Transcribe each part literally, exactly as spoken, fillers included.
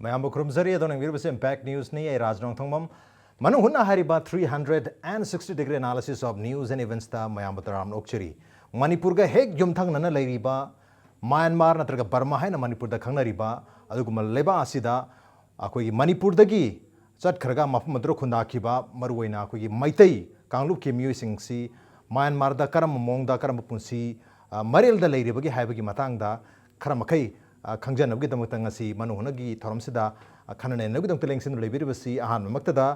ꯃꯌꯥꯝꯕꯨ ꯈꯨꯔꯨꯝꯖꯔꯤ꯫ ꯑꯗꯣꯝꯅ ꯌꯦꯡꯕꯤꯔꯤꯕꯁꯤ Impact Newsꯅꯤ꯫ ꯑꯩ ꯔꯥꯖ ꯅꯣꯡꯊꯣꯡꯕꯝ꯫ ꯃꯅꯨꯡ ꯍꯨꯠꯅ ꯍꯥꯏꯔꯤꯕ three hundred and sixty degree analysis of news and eventsꯇ ꯃꯌꯥꯝꯕꯨ ꯇꯔꯥꯝꯅ ꯑꯣꯛꯆꯔꯤ꯫ ꯃꯅꯤꯄꯨꯔꯒ ꯍꯦꯛ ꯌꯨꯝꯊꯪꯅꯅ ꯂꯩꯔꯤꯕ ꯃ꯭ꯌꯥꯟꯃꯥꯔ ꯅꯠꯇ꯭ꯔꯒ ꯕꯔꯃꯥ ꯍꯥꯏꯅ ꯃꯅꯤꯄꯨꯔꯗ ꯈꯪꯅꯔꯤꯕ ꯑꯗꯨꯒꯨꯝꯕ ꯂꯩꯕꯥꯛ ꯑꯁꯤꯗ ꯑꯩꯈꯣꯏꯒꯤ ꯃꯅꯤꯄꯨꯔꯗꯒꯤ ꯆꯠꯈ꯭ꯔꯒ ꯃꯐꯝ ꯑꯗꯨꯗ ꯈꯨꯟꯗꯥꯈꯤꯕ ꯃꯔꯨꯑꯣꯏꯅ ꯑꯩꯈꯣꯏꯒꯤ ꯃꯩꯇꯩ ꯀꯥꯡꯂꯨꯞꯀꯤ ꯃꯤꯑꯣꯏꯁꯤꯡꯁꯤ ꯃ꯭ꯌꯥꯟꯃꯥꯔꯗ ꯀꯔꯝꯕ ꯃꯑꯣꯡꯗ ꯀꯔꯝꯕ ꯄꯨꯟꯁꯤ, ꯑ, ꯃꯔꯦꯜꯗ ꯂꯩꯔꯤꯕꯒꯤ ꯍꯥꯏꯕꯒꯤ ꯃꯇꯥꯡꯗ ꯈꯔ ꯃꯈꯩ, ꯑ, ꯈꯪꯖꯅꯕꯒꯤꯗꯃꯛꯇ ꯉꯁꯤ ꯃꯅꯨꯡ ꯍꯨꯠꯅꯒꯤ ꯊꯧꯔꯝꯁꯤꯗ, ꯑ, ꯈꯟꯅ ꯅꯩꯅꯕꯒꯤꯗꯃꯛꯇ ꯂꯦꯡꯁꯤꯟꯗꯨꯅ ꯂꯩꯕꯤꯔꯤꯕꯁꯤ ꯑꯍꯥꯟꯕꯃꯛꯇꯗ,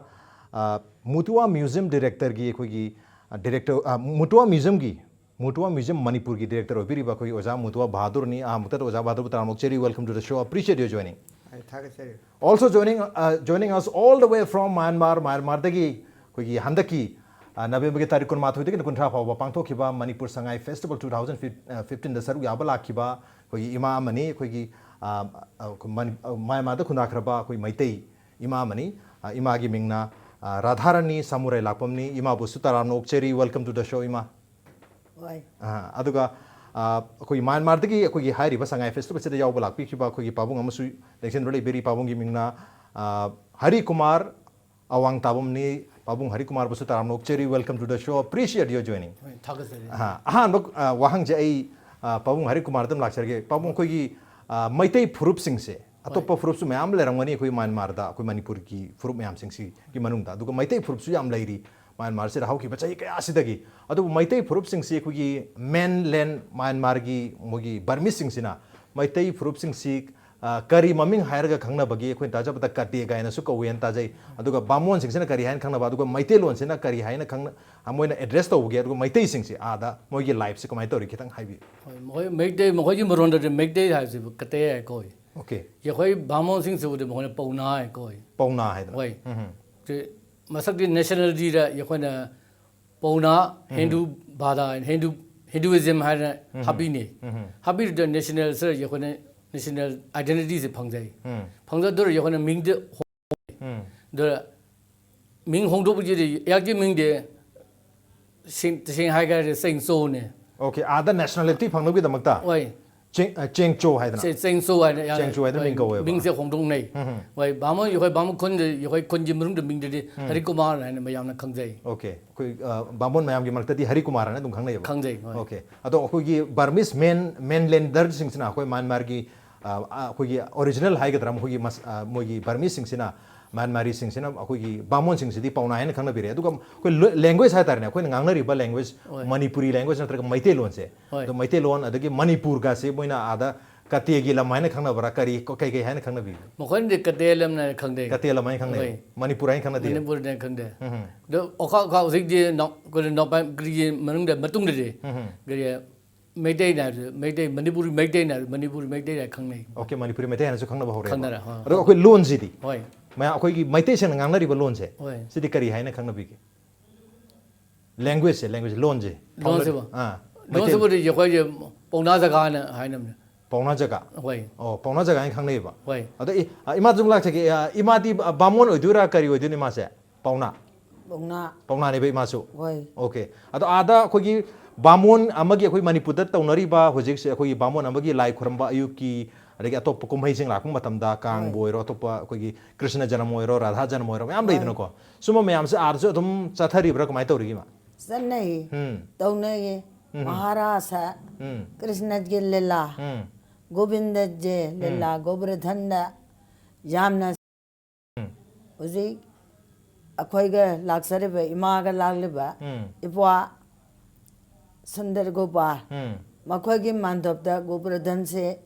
ꯑ, ꯃꯨꯇꯨꯋꯥ Museum Directorꯒꯤ ꯑꯩꯈꯣꯏꯒꯤ, ꯑ, Director, ꯑ, ꯃꯨꯇꯨꯋꯥ Museumꯒꯤ, ꯃꯨꯇꯨꯋꯥ Museum ꯃꯅꯤꯄꯨꯔꯒꯤ Director ꯑꯣꯏꯕꯤꯔꯤꯕ ꯑꯩꯈꯣꯏꯒꯤ ꯑꯣꯖꯥ ꯃꯨꯇꯨꯋꯥ ꯕꯍꯥꯗꯨꯔꯅꯤ꯫ ꯑꯍꯥꯟꯕꯃꯛꯇꯗ ꯑꯣꯖꯥ ꯕꯍꯥꯗꯨꯔꯕꯨ ꯇꯔꯥꯝꯅ ꯑꯣꯛꯆꯔꯤ꯫ Welcome to the show. Appreciate your joining. ꯑꯩ ꯊꯥꯒꯠꯆꯔꯤ꯫ Also joining, uh, joining us all the way from Myanmar, ꯃ꯭ꯌꯥꯟꯃꯥꯔꯗꯒꯤ ꯑꯩꯈꯣꯏꯒꯤ ꯍꯟꯗꯛꯀꯤ, ꯑ, ꯅꯕꯦꯝꯕꯔꯒꯤ ꯇꯥꯔꯤꯛ ꯀꯨꯟꯃꯥꯊꯣꯏꯗꯒꯤꯅ ꯀꯨꯟꯊ꯭ꯔꯥ ꯐꯥꯎꯕ ꯄꯥꯡꯊꯣꯛꯈꯤꯕ Manipur Sangai Festival two thousand fifteen ꯗ ꯁꯔꯨꯛ ꯌꯥꯕ ꯂꯥꯛꯈꯤꯕ ꯑꯩꯈꯣꯏꯒꯤ ꯏꯃꯥ ꯑꯃꯅꯤ꯫ ꯑꯩꯈꯣꯏꯒꯤ, ꯑ, ꯑ, ꯃꯅꯤ-, ꯑ, ꯃ꯭ꯌꯥꯟꯃꯥꯔꯗ ꯈꯨꯟꯗꯥꯈ꯭ꯔꯕ ꯑꯩꯈꯣꯏ ꯃꯩꯇꯩ ꯏꯃꯥ ꯑꯃꯅꯤ꯫ ꯑ, ꯏꯃꯥꯒꯤ ꯃꯤꯡꯅ, ꯑ, ꯔꯥꯙꯥꯔꯥꯅꯤ ꯁꯥꯃꯨꯔꯥꯏ ꯂꯥꯛꯄꯝꯅꯤ꯫ ꯏꯃꯥꯕꯨꯁꯨ ꯇꯔꯥꯝꯅ ꯑꯣꯛꯆꯔꯤ꯫ Welcome to the show, ꯏꯃꯥ꯫ ꯍꯣꯏ꯫ ꯑ, ꯑꯗꯨꯒ, ꯑ, ꯑꯩꯈꯣꯏꯒꯤ ꯃ꯭ꯌꯥꯟꯃꯥꯔꯗꯒꯤ ꯑꯩꯈꯣꯏꯒꯤ ꯍꯥꯏꯔꯤꯕ ꯁꯉꯥꯏ Festivalꯁꯤꯗ ꯌꯥꯎꯕ ꯂꯥꯛꯄꯤꯈꯤꯕ ꯑꯩꯈꯣꯏꯒꯤ ꯄꯥꯕꯨꯡ ꯑꯃꯁꯨ ꯂꯦꯡꯁꯤꯟꯗꯨꯅ ꯂꯩꯕꯤꯔꯤ꯫ ꯄꯥꯕꯨꯡꯒꯤ ꯃꯤꯡꯅ, ꯑ, ꯍꯔꯤ ꯀꯨꯃꯥꯔ ꯑꯋꯥꯡ ꯇꯥꯕꯝꯅꯤ꯫ ꯄꯥꯕꯨꯡ ꯍꯔꯤ ꯀꯨꯃꯥꯔꯕꯨꯁꯨ ꯇꯔꯥꯝꯅ ꯑꯣꯛꯆꯔꯤ꯫ Welcome to the show. Appreciate your joining. ꯍꯣꯏ, ꯊꯥꯒꯠꯆꯔꯤ꯫ ꯑꯍꯥ, ꯑꯍꯥꯟꯕ, ꯑ, ꯋꯥꯍꯪꯁꯦ ꯑꯩ, ꯑ, ꯄꯥꯕꯨꯡ ꯍꯔꯤ ꯀꯨꯃꯥꯔꯗ ꯑꯗꯨꯝ ꯂꯥꯛꯆꯔꯒꯦ꯫ ꯄꯥꯕꯨꯡ, ꯑꯩꯈꯣꯏꯒꯤ, ꯑ, ꯃꯩꯇꯩ ꯐꯨꯔꯨꯞꯁꯤꯡꯁꯦ ꯑꯇꯣꯞꯄ ꯐꯨꯔꯨꯞꯁꯨ ꯃꯌꯥꯝ ꯂꯩꯔꯝꯒꯅꯤ ꯑꯩꯈꯣꯏ ꯃ꯭ꯌꯥꯟꯃꯥꯔꯗ, ꯑꯩꯈꯣꯏ ꯃꯅꯤꯄꯨꯔꯒꯤ ꯐꯨꯔꯨꯞ ꯃꯌꯥꯝꯁꯤꯡꯁꯤꯒꯤ ꯃꯅꯨꯡꯗ꯫ ꯑꯗꯨꯒ ꯃꯩꯇꯩ ꯐꯨꯔꯨꯞꯁꯨ ꯌꯥꯝ ꯂꯩꯔꯤ ꯃ꯭ꯌꯥꯟꯃꯥꯔꯁꯤꯗ ꯍꯧꯈꯤꯕ ꯆꯍꯤ ꯀꯌꯥꯁꯤꯗꯒꯤ꯫ ꯑꯗꯨꯕꯨ ꯃꯩꯇꯩ ꯐꯨꯔꯨꯞꯁꯤꯡꯁꯤ ꯑꯩꯈꯣꯏꯒꯤ mainland ꯃ꯭ꯌꯥꯟꯃꯥꯔꯒꯤ ꯃꯣꯏꯒꯤ ꯕꯔꯃꯤꯁꯁꯤꯡꯁꯤꯅ ꯃꯩꯇꯩ ꯐꯨꯔꯨꯞꯁꯤꯡꯁꯤ, ꯑ, ꯀꯔꯤ ꯃꯃꯤꯡ ꯍꯥꯏꯔꯒ ꯈꯪꯅꯕꯒꯦ? ꯑꯩꯈꯣꯏꯅ ꯇꯥꯖꯕꯗ ꯀꯇꯦ ꯀꯥꯏꯅꯁꯨ ꯀꯧꯋꯦꯅ ꯇꯥꯖꯩ꯫ ꯑꯗꯨꯒ ꯕꯥꯃꯣꯟꯁꯤꯡꯁꯤꯅ ꯀꯔꯤ ꯍꯥꯏꯅ ꯈꯪꯅꯕ? ꯑꯗꯨꯒ ꯃꯩꯇꯩꯂꯣꯟꯁꯤꯅ ꯀꯔꯤ ꯍꯥꯏꯅ ꯈꯪꯅ-, ꯃꯣꯏꯅ address ꯇꯧꯕꯒꯦ? ꯑꯗꯨꯒ ꯃꯩꯇꯩꯁꯤꯡꯁꯤ ꯑꯥꯗ ꯃꯣꯏꯒꯤ lifeꯁꯤ ꯀꯃꯥꯏꯅ ꯇꯧꯔꯤ? ꯈꯤꯇꯪ ꯍꯥꯏꯕꯤꯌꯨ꯫ ꯍꯣꯏ, ꯃꯈꯣꯏ ꯃꯩꯇꯩ, ꯃꯈꯣꯏꯒꯤ ꯃꯔꯣꯟꯗꯗꯤ ꯃꯩꯇꯩ ꯍꯥꯏꯁꯤꯕꯨ ꯀꯇꯦ ꯍꯥꯏ ꯀꯧꯏ꯫ Okay. ꯑꯩꯈꯣꯏ ꯕꯥꯃꯣꯟꯁꯤꯡꯁꯤꯕꯨꯗꯤ ꯃꯈꯣꯏꯅ ꯄꯧꯅꯥ ꯍꯥꯏ ꯀꯧꯏ꯫ ꯄꯧꯅꯥ ꯍꯥꯏꯗꯅ꯫ ꯍꯣꯏ꯫ ꯎꯝ꯫ ꯁꯤ ꯃꯁꯛꯇꯤ nationalityꯗ ꯑꯩꯈꯣꯏꯅ ꯄꯧꯅꯥ, ꯎꯝ꯫ ꯍꯤꯟꯗꯨ ꯚꯥꯗꯥ, ꯍꯤꯟꯗꯨ, Hinduism ꯍꯥꯏꯅ ꯎꯝ꯫ ꯍꯥꯞꯄꯤꯅꯤ꯫ ꯎꯝ꯫ ꯍꯥꯞꯄꯤꯔꯗ nationalꯁꯤꯗ ꯑꯩꯈꯣꯏꯅ national identityꯁꯦ ꯐꯪꯖꯩ꯫ ꯎꯝ꯫ ꯐꯪꯖꯗꯣꯔꯤ ꯑꯩꯈꯣꯏꯅ ꯃꯤꯡꯗ ꯎꯝ꯫ ꯑꯗꯨꯗ ꯃꯤꯡ ꯍꯣꯡꯗꯣꯛꯄꯁꯤꯗꯤ ꯑꯩꯍꯥꯛꯀꯤ ꯃꯤꯡꯗꯤ ꯁꯦꯡ-, ꯇꯁꯦꯡꯅ ꯍꯥꯏꯔꯒꯗꯤ ꯆꯦꯡꯆꯣꯅꯦ꯫ Okay, ꯑꯥꯗ nationality ꯐꯪꯅꯕꯒꯤꯗꯃꯛꯇ? ꯍꯣꯏ꯫ ꯆꯦꯡ- ꯑ, ꯆꯦꯡꯆꯣ ꯍꯥꯏꯗꯅ꯫ ꯆꯦꯡꯆꯣ ꯍꯥꯏꯅ ꯌꯥꯝꯅ ꯆꯦꯡꯆꯣ ꯍꯥꯏꯅ ꯃꯤꯡ ꯀꯧꯋꯦꯕ꯫ ꯃꯤꯡꯁꯦ ꯍꯣꯡꯗꯣꯛꯅꯩ꯫ ꯍꯣꯏ, ꯕꯥꯃꯣꯟ ꯑꯩꯈꯣꯏ ꯕꯥꯃꯣꯟ ꯈꯨꯟꯗ ꯑꯩꯈꯣꯏ ꯈꯨꯟꯒꯤ ꯃꯅꯨꯡꯗ ꯃꯤꯡꯗꯗꯤ ꯍꯔꯤ ꯀꯨꯃꯥꯔ ꯍꯥꯏꯅ ꯃꯌꯥꯝꯅ ꯈꯪꯖꯩ꯫ ꯑꯣꯀꯦ, ꯑꯩꯈꯣꯏ ꯑ, ꯕꯥꯃꯣꯟ ꯃꯌꯥꯝꯒꯤ ꯃꯔꯛꯇꯗꯤ ꯍꯔꯤ ꯀꯨꯃꯥꯔ ꯍꯥꯏꯅ ꯑꯗꯨꯝ ꯈꯪꯅꯩꯌꯦꯕ꯫ ꯈꯪꯖꯩ, ꯍꯣꯏ꯫ ꯑꯣꯀꯦ, ꯑꯗꯣ ꯑꯩꯈꯣꯏꯒꯤ ꯕꯔꯃꯤꯁ ꯃꯦꯟ ꯃꯦꯟꯂꯦꯟꯗꯔꯁꯤꯡꯁꯤꯅ ꯑꯩꯈꯣꯏ ꯃ꯭ꯌꯥꯟꯃꯥꯔꯒꯤ ꯑ, ꯑ, ꯑꯩꯈꯣꯏꯒꯤ ꯑꯣꯔꯤꯖꯤꯅꯦꯜ ꯍꯥꯏꯒꯗ꯭ꯔꯥ, ꯃꯈꯣꯏꯒꯤ ꯃꯁ- ꯑ, ꯃꯣꯏꯒꯤ ꯕꯔꯃꯤꯁꯁꯤꯡꯁꯤꯅ, ꯃ꯭ꯌꯥꯟꯃꯥꯔꯤꯁꯤꯡꯁꯤꯅ ꯑꯩꯈꯣꯏꯒꯤ ꯕꯥꯃꯣꯟꯁꯤꯡꯁꯤꯗꯤ ꯄꯥꯎꯅꯥ ꯍꯥꯏꯅ ꯈꯪꯅꯕꯤꯔꯦ꯫ ꯑꯗꯨꯒ ꯑꯩꯈꯣꯏ ꯂꯦꯡꯒ꯭ꯋꯦꯖ ꯍꯥꯏꯇꯥꯔꯦꯅꯦ, ꯑꯩꯈꯣꯏꯅ ꯉꯥꯡꯅꯔꯤꯕ ꯂꯦꯡꯒ꯭ꯋꯦꯖ, ꯍꯣꯏ꯫ ꯃꯅꯤꯄꯨꯔꯤ ꯂꯦꯡꯒ꯭ꯋꯦꯖ ꯅꯠꯇ꯭ꯔꯒ ꯃꯩꯇꯩꯂꯣꯟꯁꯦ, ꯍꯣꯏ꯫ ꯑꯗꯣ ꯃꯩꯇꯩꯂꯣꯟ ꯑꯗꯒꯤ ꯃꯅꯤꯄꯨꯔꯒꯁꯦ ꯃꯣꯏꯅ ꯑꯥꯗ ꯀꯇꯦꯒꯤ ꯂꯝ ꯍꯥꯏꯅ ꯈꯪꯅꯕ꯭ꯔꯥ, ꯀꯔꯤ ꯀꯩ ꯀꯩ ꯍꯥꯏꯅ ꯈꯪꯅꯕꯤ? ꯃꯈꯣꯏꯅꯗꯤ ꯀꯇꯦ ꯂꯝꯅ ꯈꯪꯗꯦ꯫ ꯀꯇꯦ ꯂꯝ ꯍꯥꯏꯅ ꯈꯪꯅꯩ꯫ ꯍꯣꯏ꯫ ꯃꯅꯤꯄꯨꯔ ꯍꯥꯏꯅ ꯈꯪꯅꯗꯦ꯫ ꯃꯅꯤꯄꯨꯔꯗ ꯈꯪꯗꯦ꯫ ꯎꯝ꯫ ꯑꯗꯣ ꯑꯣꯈꯥ ꯑꯣꯈꯥ ꯍꯧꯖꯤꯛꯇꯤ ꯅꯣ- ꯑꯩꯈꯣꯏꯅ ꯅꯣꯡꯄꯥꯟ ꯀꯔꯤꯒꯤ ꯃꯅꯨꯡꯗ ꯃꯇꯨꯡꯗꯗꯤ ꯎꯝ꯫ ꯀꯔꯤ ꯃꯩꯇꯩꯅ ꯍꯥꯏꯔꯁꯨ ꯃꯩꯇꯩ, ꯃꯅꯤꯄꯨꯔꯤ ꯃꯩꯇꯩꯅ ꯍꯥꯏꯔꯁꯨ ꯃꯅꯤꯄꯨꯔꯤ ꯃꯩꯇꯩꯅ ꯈꯪꯅꯩ꯫ ꯑꯣꯀꯦ, ꯃꯅꯤꯄꯨꯔꯤ ꯃꯩꯇꯩ ꯍꯥꯏꯅꯁꯨ ꯈꯪꯅꯕ ꯍꯧꯔꯦ꯫ ꯈꯪꯅꯔꯦ, ꯍꯣꯏ꯫ ꯑꯗꯣ ꯑꯩꯈꯣꯏ ꯂꯣꯟꯁꯤꯗꯤ, ꯍꯣꯏ꯫ ꯃꯌꯥꯝ ꯑꯩꯈꯣꯏꯒꯤ ꯃꯩꯇꯩꯁꯤꯡꯅ ꯉꯥꯡꯅꯔꯤꯕ ꯂꯣꯟꯁꯦ, ꯍꯣꯏ꯫ ꯁꯤꯗꯤ ꯀꯔꯤ ꯍꯥꯏꯅ ꯈꯪꯅꯕꯤꯒꯦ? ꯂꯦꯡꯒ꯭ꯋꯦꯖꯁꯦ, ꯂꯦꯡꯒ꯭ꯋꯦꯖ, ꯂꯣꯟꯁꯦ꯫ ꯂꯣꯟꯁꯤꯕꯨ? ꯑꯥ, ꯃꯩꯇꯩ- ꯂꯣꯟꯁꯤꯕꯨꯗꯤ ꯑꯩꯈꯣꯏꯁꯦ ꯄꯥꯎꯅꯥ ꯖꯒꯥꯅ ꯍꯥꯏꯅꯕꯅꯦ꯫ ꯄꯥꯎꯅꯥ ꯖꯒꯥ꯫ ꯍꯣꯏ꯫ ꯑꯣ, ꯄꯥꯎꯅꯥ ꯖꯒꯥ ꯍꯥꯏꯅ ꯈꯪꯅꯩꯌꯦꯕ꯫ ꯍꯣꯏ꯫ ꯑꯗꯣ ꯏ- ꯑ, ꯏꯃꯥꯁꯨ ꯑꯃꯨꯛ ꯂꯥꯛꯆꯒꯦ꯫ ꯑ, ꯏꯃꯥꯗꯤ ꯕꯥꯃꯣꯟ ꯑꯣꯏꯗꯣꯏꯔꯥ, ꯀꯔꯤ ꯑꯣꯏꯗꯣꯏꯅꯣ ꯏꯃꯥꯁꯦ? ꯄꯥꯎꯅꯥ꯫ ꯄꯥꯎꯅꯥ꯫ ꯄꯥꯎꯅꯥꯅꯦꯕ ꯏꯃꯥꯁꯨ꯫ ꯍꯣꯏ꯫ ꯑꯣꯀꯦ꯫ ꯑꯗꯣ ꯑꯥꯗ ꯑꯩꯈꯣꯏꯒꯤ ꯕꯥꯃꯣꯟ ꯑꯃꯒꯤ, ꯑꯩꯈꯣꯏ ꯃꯅꯤꯄꯨꯔꯗ ꯇꯧꯅꯔꯤꯕ ꯍꯧꯖꯤꯛꯁꯦ ꯑꯩꯈꯣꯏꯒꯤ ꯕꯥꯃꯣꯟ ꯑꯃꯒꯤ ꯂꯥꯏ ꯈꯨꯔꯝꯕ ꯑꯌꯨꯛꯀꯤ, ꯑꯗꯒꯤ ꯑꯇꯣꯞꯄ ꯀꯨꯝꯍꯩꯁꯤꯡ ꯂꯥꯛꯄ ꯃꯇꯝꯗ, ꯀꯥꯡꯕꯨ ꯍꯣꯏ꯫ ꯑꯣꯏꯔꯣ, ꯑꯇꯣꯞꯄ ꯑꯩꯈꯣꯏꯒꯤ ꯀ꯭ꯔꯤꯁꯅ ꯖꯅꯝ ꯑꯣꯏꯔꯣ, ꯔꯥꯙꯥ ꯖꯅꯝ ꯑꯣꯏꯔꯣ, ꯃꯌꯥꯝ ꯍꯣꯏ꯫ ꯂꯩꯗꯅꯀꯣ꯫ ꯁꯨꯝꯕ ꯃꯌꯥꯝꯁꯦ ꯑꯥꯗꯁꯨ ꯑꯗꯨꯝ ꯆꯠꯊꯔꯤꯕ꯭ꯔꯥ, ꯀꯃꯥꯏꯅ ꯇꯧꯔꯤꯒꯦ ꯏꯃꯥ? ꯆꯠꯅꯩ꯫ ꯎꯝ꯫ ꯇꯧꯅꯩ꯫ ꯎꯝ꯫ ꯃꯍꯥꯔꯥꯁ ꯎꯝ꯫ ꯀ꯭ꯔꯤꯁꯅꯒꯤ ꯂꯤꯂꯥ, ꯎꯝ꯫ ꯒꯣꯕꯤꯟꯗꯖꯤ ꯂꯤꯂꯥ, ꯒꯣꯕꯔꯙꯟꯗ ꯌꯥꯝꯅ ꯎꯝ꯫ ꯍꯧꯖꯤꯛ ꯑꯩꯈꯣꯏꯒ ꯂꯥꯛꯆꯔꯤꯕ, ꯏꯃꯥꯒ ꯂꯥꯛꯂꯤꯕ ꯎꯝ꯫ ꯏꯄ꯭ꯋꯥ ꯁꯨꯟꯗꯔ ꯒꯣꯄꯥꯜ, ꯎꯝ꯫ ꯃꯈꯣꯏꯒꯤ ꯃꯥꯟꯗꯣꯞꯇ ꯒꯣꯕꯔꯙꯟꯁꯦ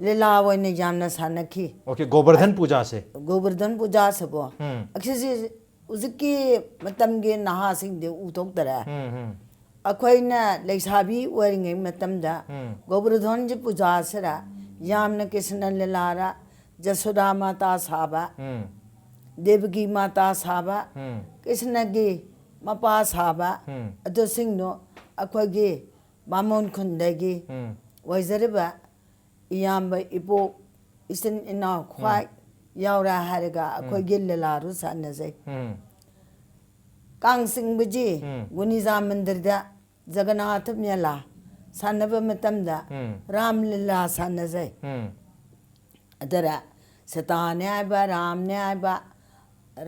ꯂꯤꯂꯥ ꯑꯣꯏꯅ ꯌꯥꯝꯅ ꯁꯥꯟꯅꯈꯤ꯫ ꯑꯣꯀꯦ, ꯒꯣꯕꯔꯙꯟ ꯄꯨꯖꯥꯁꯦ꯫ ꯒꯣꯕꯔꯙꯟ ꯄꯨꯖꯥꯁꯤꯕꯨ ꯎꯝ꯫ ꯑꯁꯤꯁꯤ ꯍꯧꯖꯤꯛꯀꯤ ꯃꯇꯝꯒꯤ ꯅꯍꯥꯁꯤꯡꯗꯤ ꯎꯊꯣꯛꯇꯔꯦ꯫ ꯎꯝ, ꯎꯝ꯫ ꯑꯩꯈꯣꯏꯅ ꯂꯩꯁꯥꯕꯤ ꯑꯣꯏꯔꯤꯉꯩ ꯃꯇꯝꯗ ꯎꯝ꯫ ꯒꯣꯕꯔꯙꯟꯒꯤ ꯄꯨꯖꯥꯁꯤꯗ ꯌꯥꯝꯅ ꯀ꯭ꯔꯤꯁꯅ ꯂꯤꯂꯥꯔ, ꯖꯁꯣꯗꯥ ꯃꯥꯇꯥ ꯁꯥꯕ, ꯎꯝ꯫ ꯗꯦꯕꯒꯤ ꯃꯥꯇꯥ ꯁꯥꯕ, ꯎꯝ꯫ ꯀ꯭ꯔꯤꯁꯅꯒꯤ ꯃꯄꯥ ꯁꯥꯕ, ꯎꯝ꯫ ꯑꯗꯨꯁꯤꯡꯗꯣ ꯑꯩꯈꯣꯏꯒꯤ ꯕꯥꯃꯣꯟ ꯈꯨꯟꯗꯒꯤ ꯎꯝ꯫ ꯑꯣꯏꯖꯔꯤꯕ ꯏꯌꯥꯝꯕ ꯏꯄꯣꯛ ꯏꯆꯤꯟ ꯏꯅꯥꯎ ꯈ꯭ꯋꯥꯏ ꯌꯥꯎꯔꯦ ꯍꯥꯏꯔꯒ ꯑꯩꯈꯣꯏꯒꯤ ꯂꯤꯂꯥꯗꯨ ꯁꯥꯟꯅꯖꯩ꯫ ꯎꯝ꯫ ꯀꯥꯡ ꯆꯤꯡꯕꯁꯤ ꯎꯝ꯫ ꯒꯨꯅꯤꯖꯥ ꯃꯟꯗꯤꯔꯗ ꯖꯒꯅꯥꯊ ꯃꯦꯂꯥ ꯁꯥꯟꯅꯕ ꯃꯇꯝꯗ ꯎꯝ ꯔꯥꯝ ꯂꯤꯂꯥ ꯁꯥꯟꯅꯖꯩ꯫ ꯎꯝ ꯑꯗꯨꯗ ꯁꯤꯇꯥꯅꯦ ꯍꯥꯏꯕ, ꯔꯥꯝꯅꯦ ꯍꯥꯏꯕ,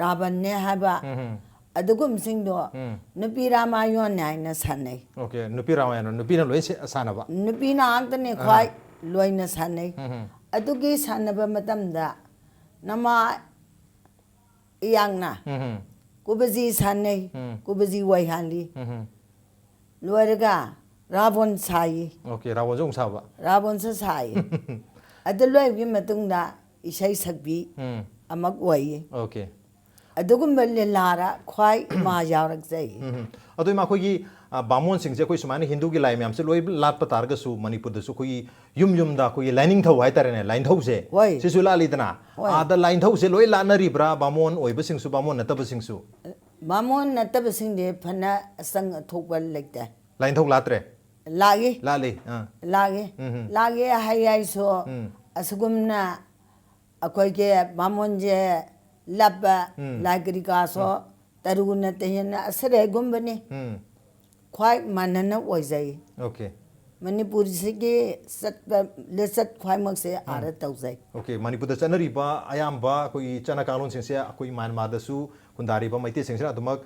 ꯔꯥꯕꯟꯅꯦ ꯍꯥꯏꯕ, ꯎꯝ ꯑꯗꯨꯒꯨꯝꯕꯁꯤꯡꯗꯣ ꯎꯝ ꯅꯨꯄꯤ ꯔꯥꯃꯥꯌꯣꯟꯅꯦ ꯍꯥꯏꯅ ꯁꯥꯟꯅꯩ꯫ ꯑꯣꯀꯦ, ꯅꯨꯄꯤ ꯔꯥꯃꯥꯌꯟ ꯅꯨꯄꯤꯅ ꯂꯣꯏ ꯁꯦ- ꯁꯥꯟꯅꯕ꯫ ꯅꯨꯄꯤꯅ ꯉꯥꯛꯇꯅꯦ ꯈ꯭ꯋꯥꯏ ꯂꯣꯏꯅ ꯁꯥꯟꯅꯩ꯫ ꯎꯝ ꯑꯗꯨꯒꯤ ꯁꯥꯟꯅꯕ ꯃꯇꯝꯗ ꯅꯃꯥ ꯏꯌꯥꯡꯅ ꯎꯝ ꯀꯨꯕꯖꯤ ꯁꯥꯟꯅꯩ, ꯎꯝ ꯀꯨꯕꯖꯤ ꯋꯥꯏꯍꯥꯜꯂꯤ꯫ ꯎꯝ ꯂꯣꯏꯔꯒ ꯔꯥꯕꯣꯟ ꯁꯥꯏ, ꯑꯣꯀꯦ, ꯔꯥꯕꯣꯟꯁꯨ ꯑꯃꯨꯛ ꯁꯥꯕ꯫ ꯔꯥꯕꯣꯟꯁꯨ ꯁꯥꯏ꯫ ꯑꯗꯨ ꯂꯣꯏꯕꯒꯤ ꯃꯇꯨꯡꯗ ꯏꯁꯩ ꯁꯛꯄꯤ ꯎꯝ ꯑꯃ ꯑꯣꯏꯌꯦ꯫ ꯑꯣꯀꯦ꯫ ꯑꯗꯨꯒꯨꯝꯕ ꯂꯤꯂꯥꯔ ꯈ꯭ꯋꯥꯏ ꯏꯃꯥ ꯌꯥꯎꯔꯛꯆꯩ꯫ ꯎꯝ ꯑꯗꯨ ꯏꯃꯥ, ꯑꯩꯈꯣꯏꯒꯤ ꯑ, ꯕꯥꯃꯣꯟꯁꯤꯡꯁꯦ, ꯑꯩꯈꯣꯏ ꯁꯨꯃꯥꯏꯅ ꯍꯤꯟꯗꯨꯒꯤ ꯂꯥꯏ ꯃꯌꯥꯝꯁꯦ ꯂꯣꯏ ꯂꯥꯠꯄ ꯇꯥꯔꯒꯁꯨ, ꯃꯅꯤꯄꯨꯔꯗꯁꯨ ꯑꯩꯈꯣꯏꯒꯤ ꯌꯨꯝ ꯌꯨꯝꯗ ꯑꯩꯈꯣꯏꯒꯤ ꯂꯥꯏꯅꯤꯡꯊꯧ ꯍꯥꯏꯇꯥꯔꯦꯅꯦ, ꯂꯥꯏꯅꯤꯡꯊꯧꯁꯦ, ꯍꯣꯏ꯫ ꯁꯤꯁꯨ ꯂꯥꯠꯂꯤꯗꯅ꯫ ꯍꯣꯏ꯫ ꯑꯥꯗ ꯂꯥꯏꯅꯤꯡꯊꯧꯁꯦ ꯂꯣꯏ ꯂꯥꯠꯅꯔꯤꯕ꯭ꯔꯥ, ꯕꯥꯃꯣꯟ ꯑꯣꯏꯕꯁꯤꯡꯁꯨ, ꯕꯥꯃꯣꯟ ꯅꯠꯇꯕꯁꯤꯡꯁꯨ? ꯕꯥꯃꯣꯟ ꯅꯠꯇꯕꯁꯤꯡꯗꯤ ꯐꯅ ꯑꯆꯪ ꯑꯊꯣꯛꯄ ꯂꯩꯇꯦ꯫ ꯂꯥꯏꯅꯤꯡꯊꯧ ꯂꯥꯠꯇ꯭ꯔꯦ? ꯂꯥꯛꯏ꯫ ꯂꯥꯠꯂꯤ꯫ ꯑꯥ꯫ ꯂꯥꯛꯏ꯫ ꯎꯝ ꯍꯝ꯫ ꯂꯥꯛꯏ ꯍꯥꯏ ꯍꯥꯏꯁꯨ ꯎꯝ꯫ ꯑꯁꯤꯒꯨꯝꯅ ꯑꯩꯈꯣꯏꯒꯤ ꯕꯥꯃꯣꯟꯁꯦ ꯂꯞꯄ ꯎꯝ꯫ ꯂꯥꯏ ꯀꯔꯤ ꯀꯥꯁꯨ ꯇꯔꯨ ꯅꯠꯇꯦ ꯍꯦꯟꯅ ꯑꯁꯔꯦꯒꯨꯝꯕꯅꯤ꯫ ꯎꯝ꯫ ꯈ꯭ꯋꯥꯏ ꯃꯥꯟꯅꯅ ꯑꯣꯏꯖꯩ꯫ ꯑꯣꯀꯦ꯫ ꯃꯅꯤꯄꯨꯔꯁꯤꯒꯤ ꯆꯠꯄ ꯂꯤꯆꯠ ꯈ꯭ꯋꯥꯏꯃꯛꯁꯦ ꯑꯥꯗ ꯇꯧꯖꯩ꯫ ꯑꯣꯀꯦ, ꯃꯅꯤꯄꯨꯔꯗ ꯆꯠꯅꯔꯤꯕ ꯑꯌꯥꯝꯕ ꯑꯩꯈꯣꯏꯒꯤ ꯆꯠꯅ ꯀꯥꯡꯂꯣꯟꯁꯤꯡꯁꯦ ꯑꯩꯈꯣꯏ ꯃ꯭ꯌꯥꯟꯃꯥꯔꯗꯁꯨ ꯈꯨꯟꯗꯥꯔꯤꯕ ꯃꯩꯇꯩꯁꯤꯡꯁꯤꯅ ꯑꯗꯨꯃꯛ,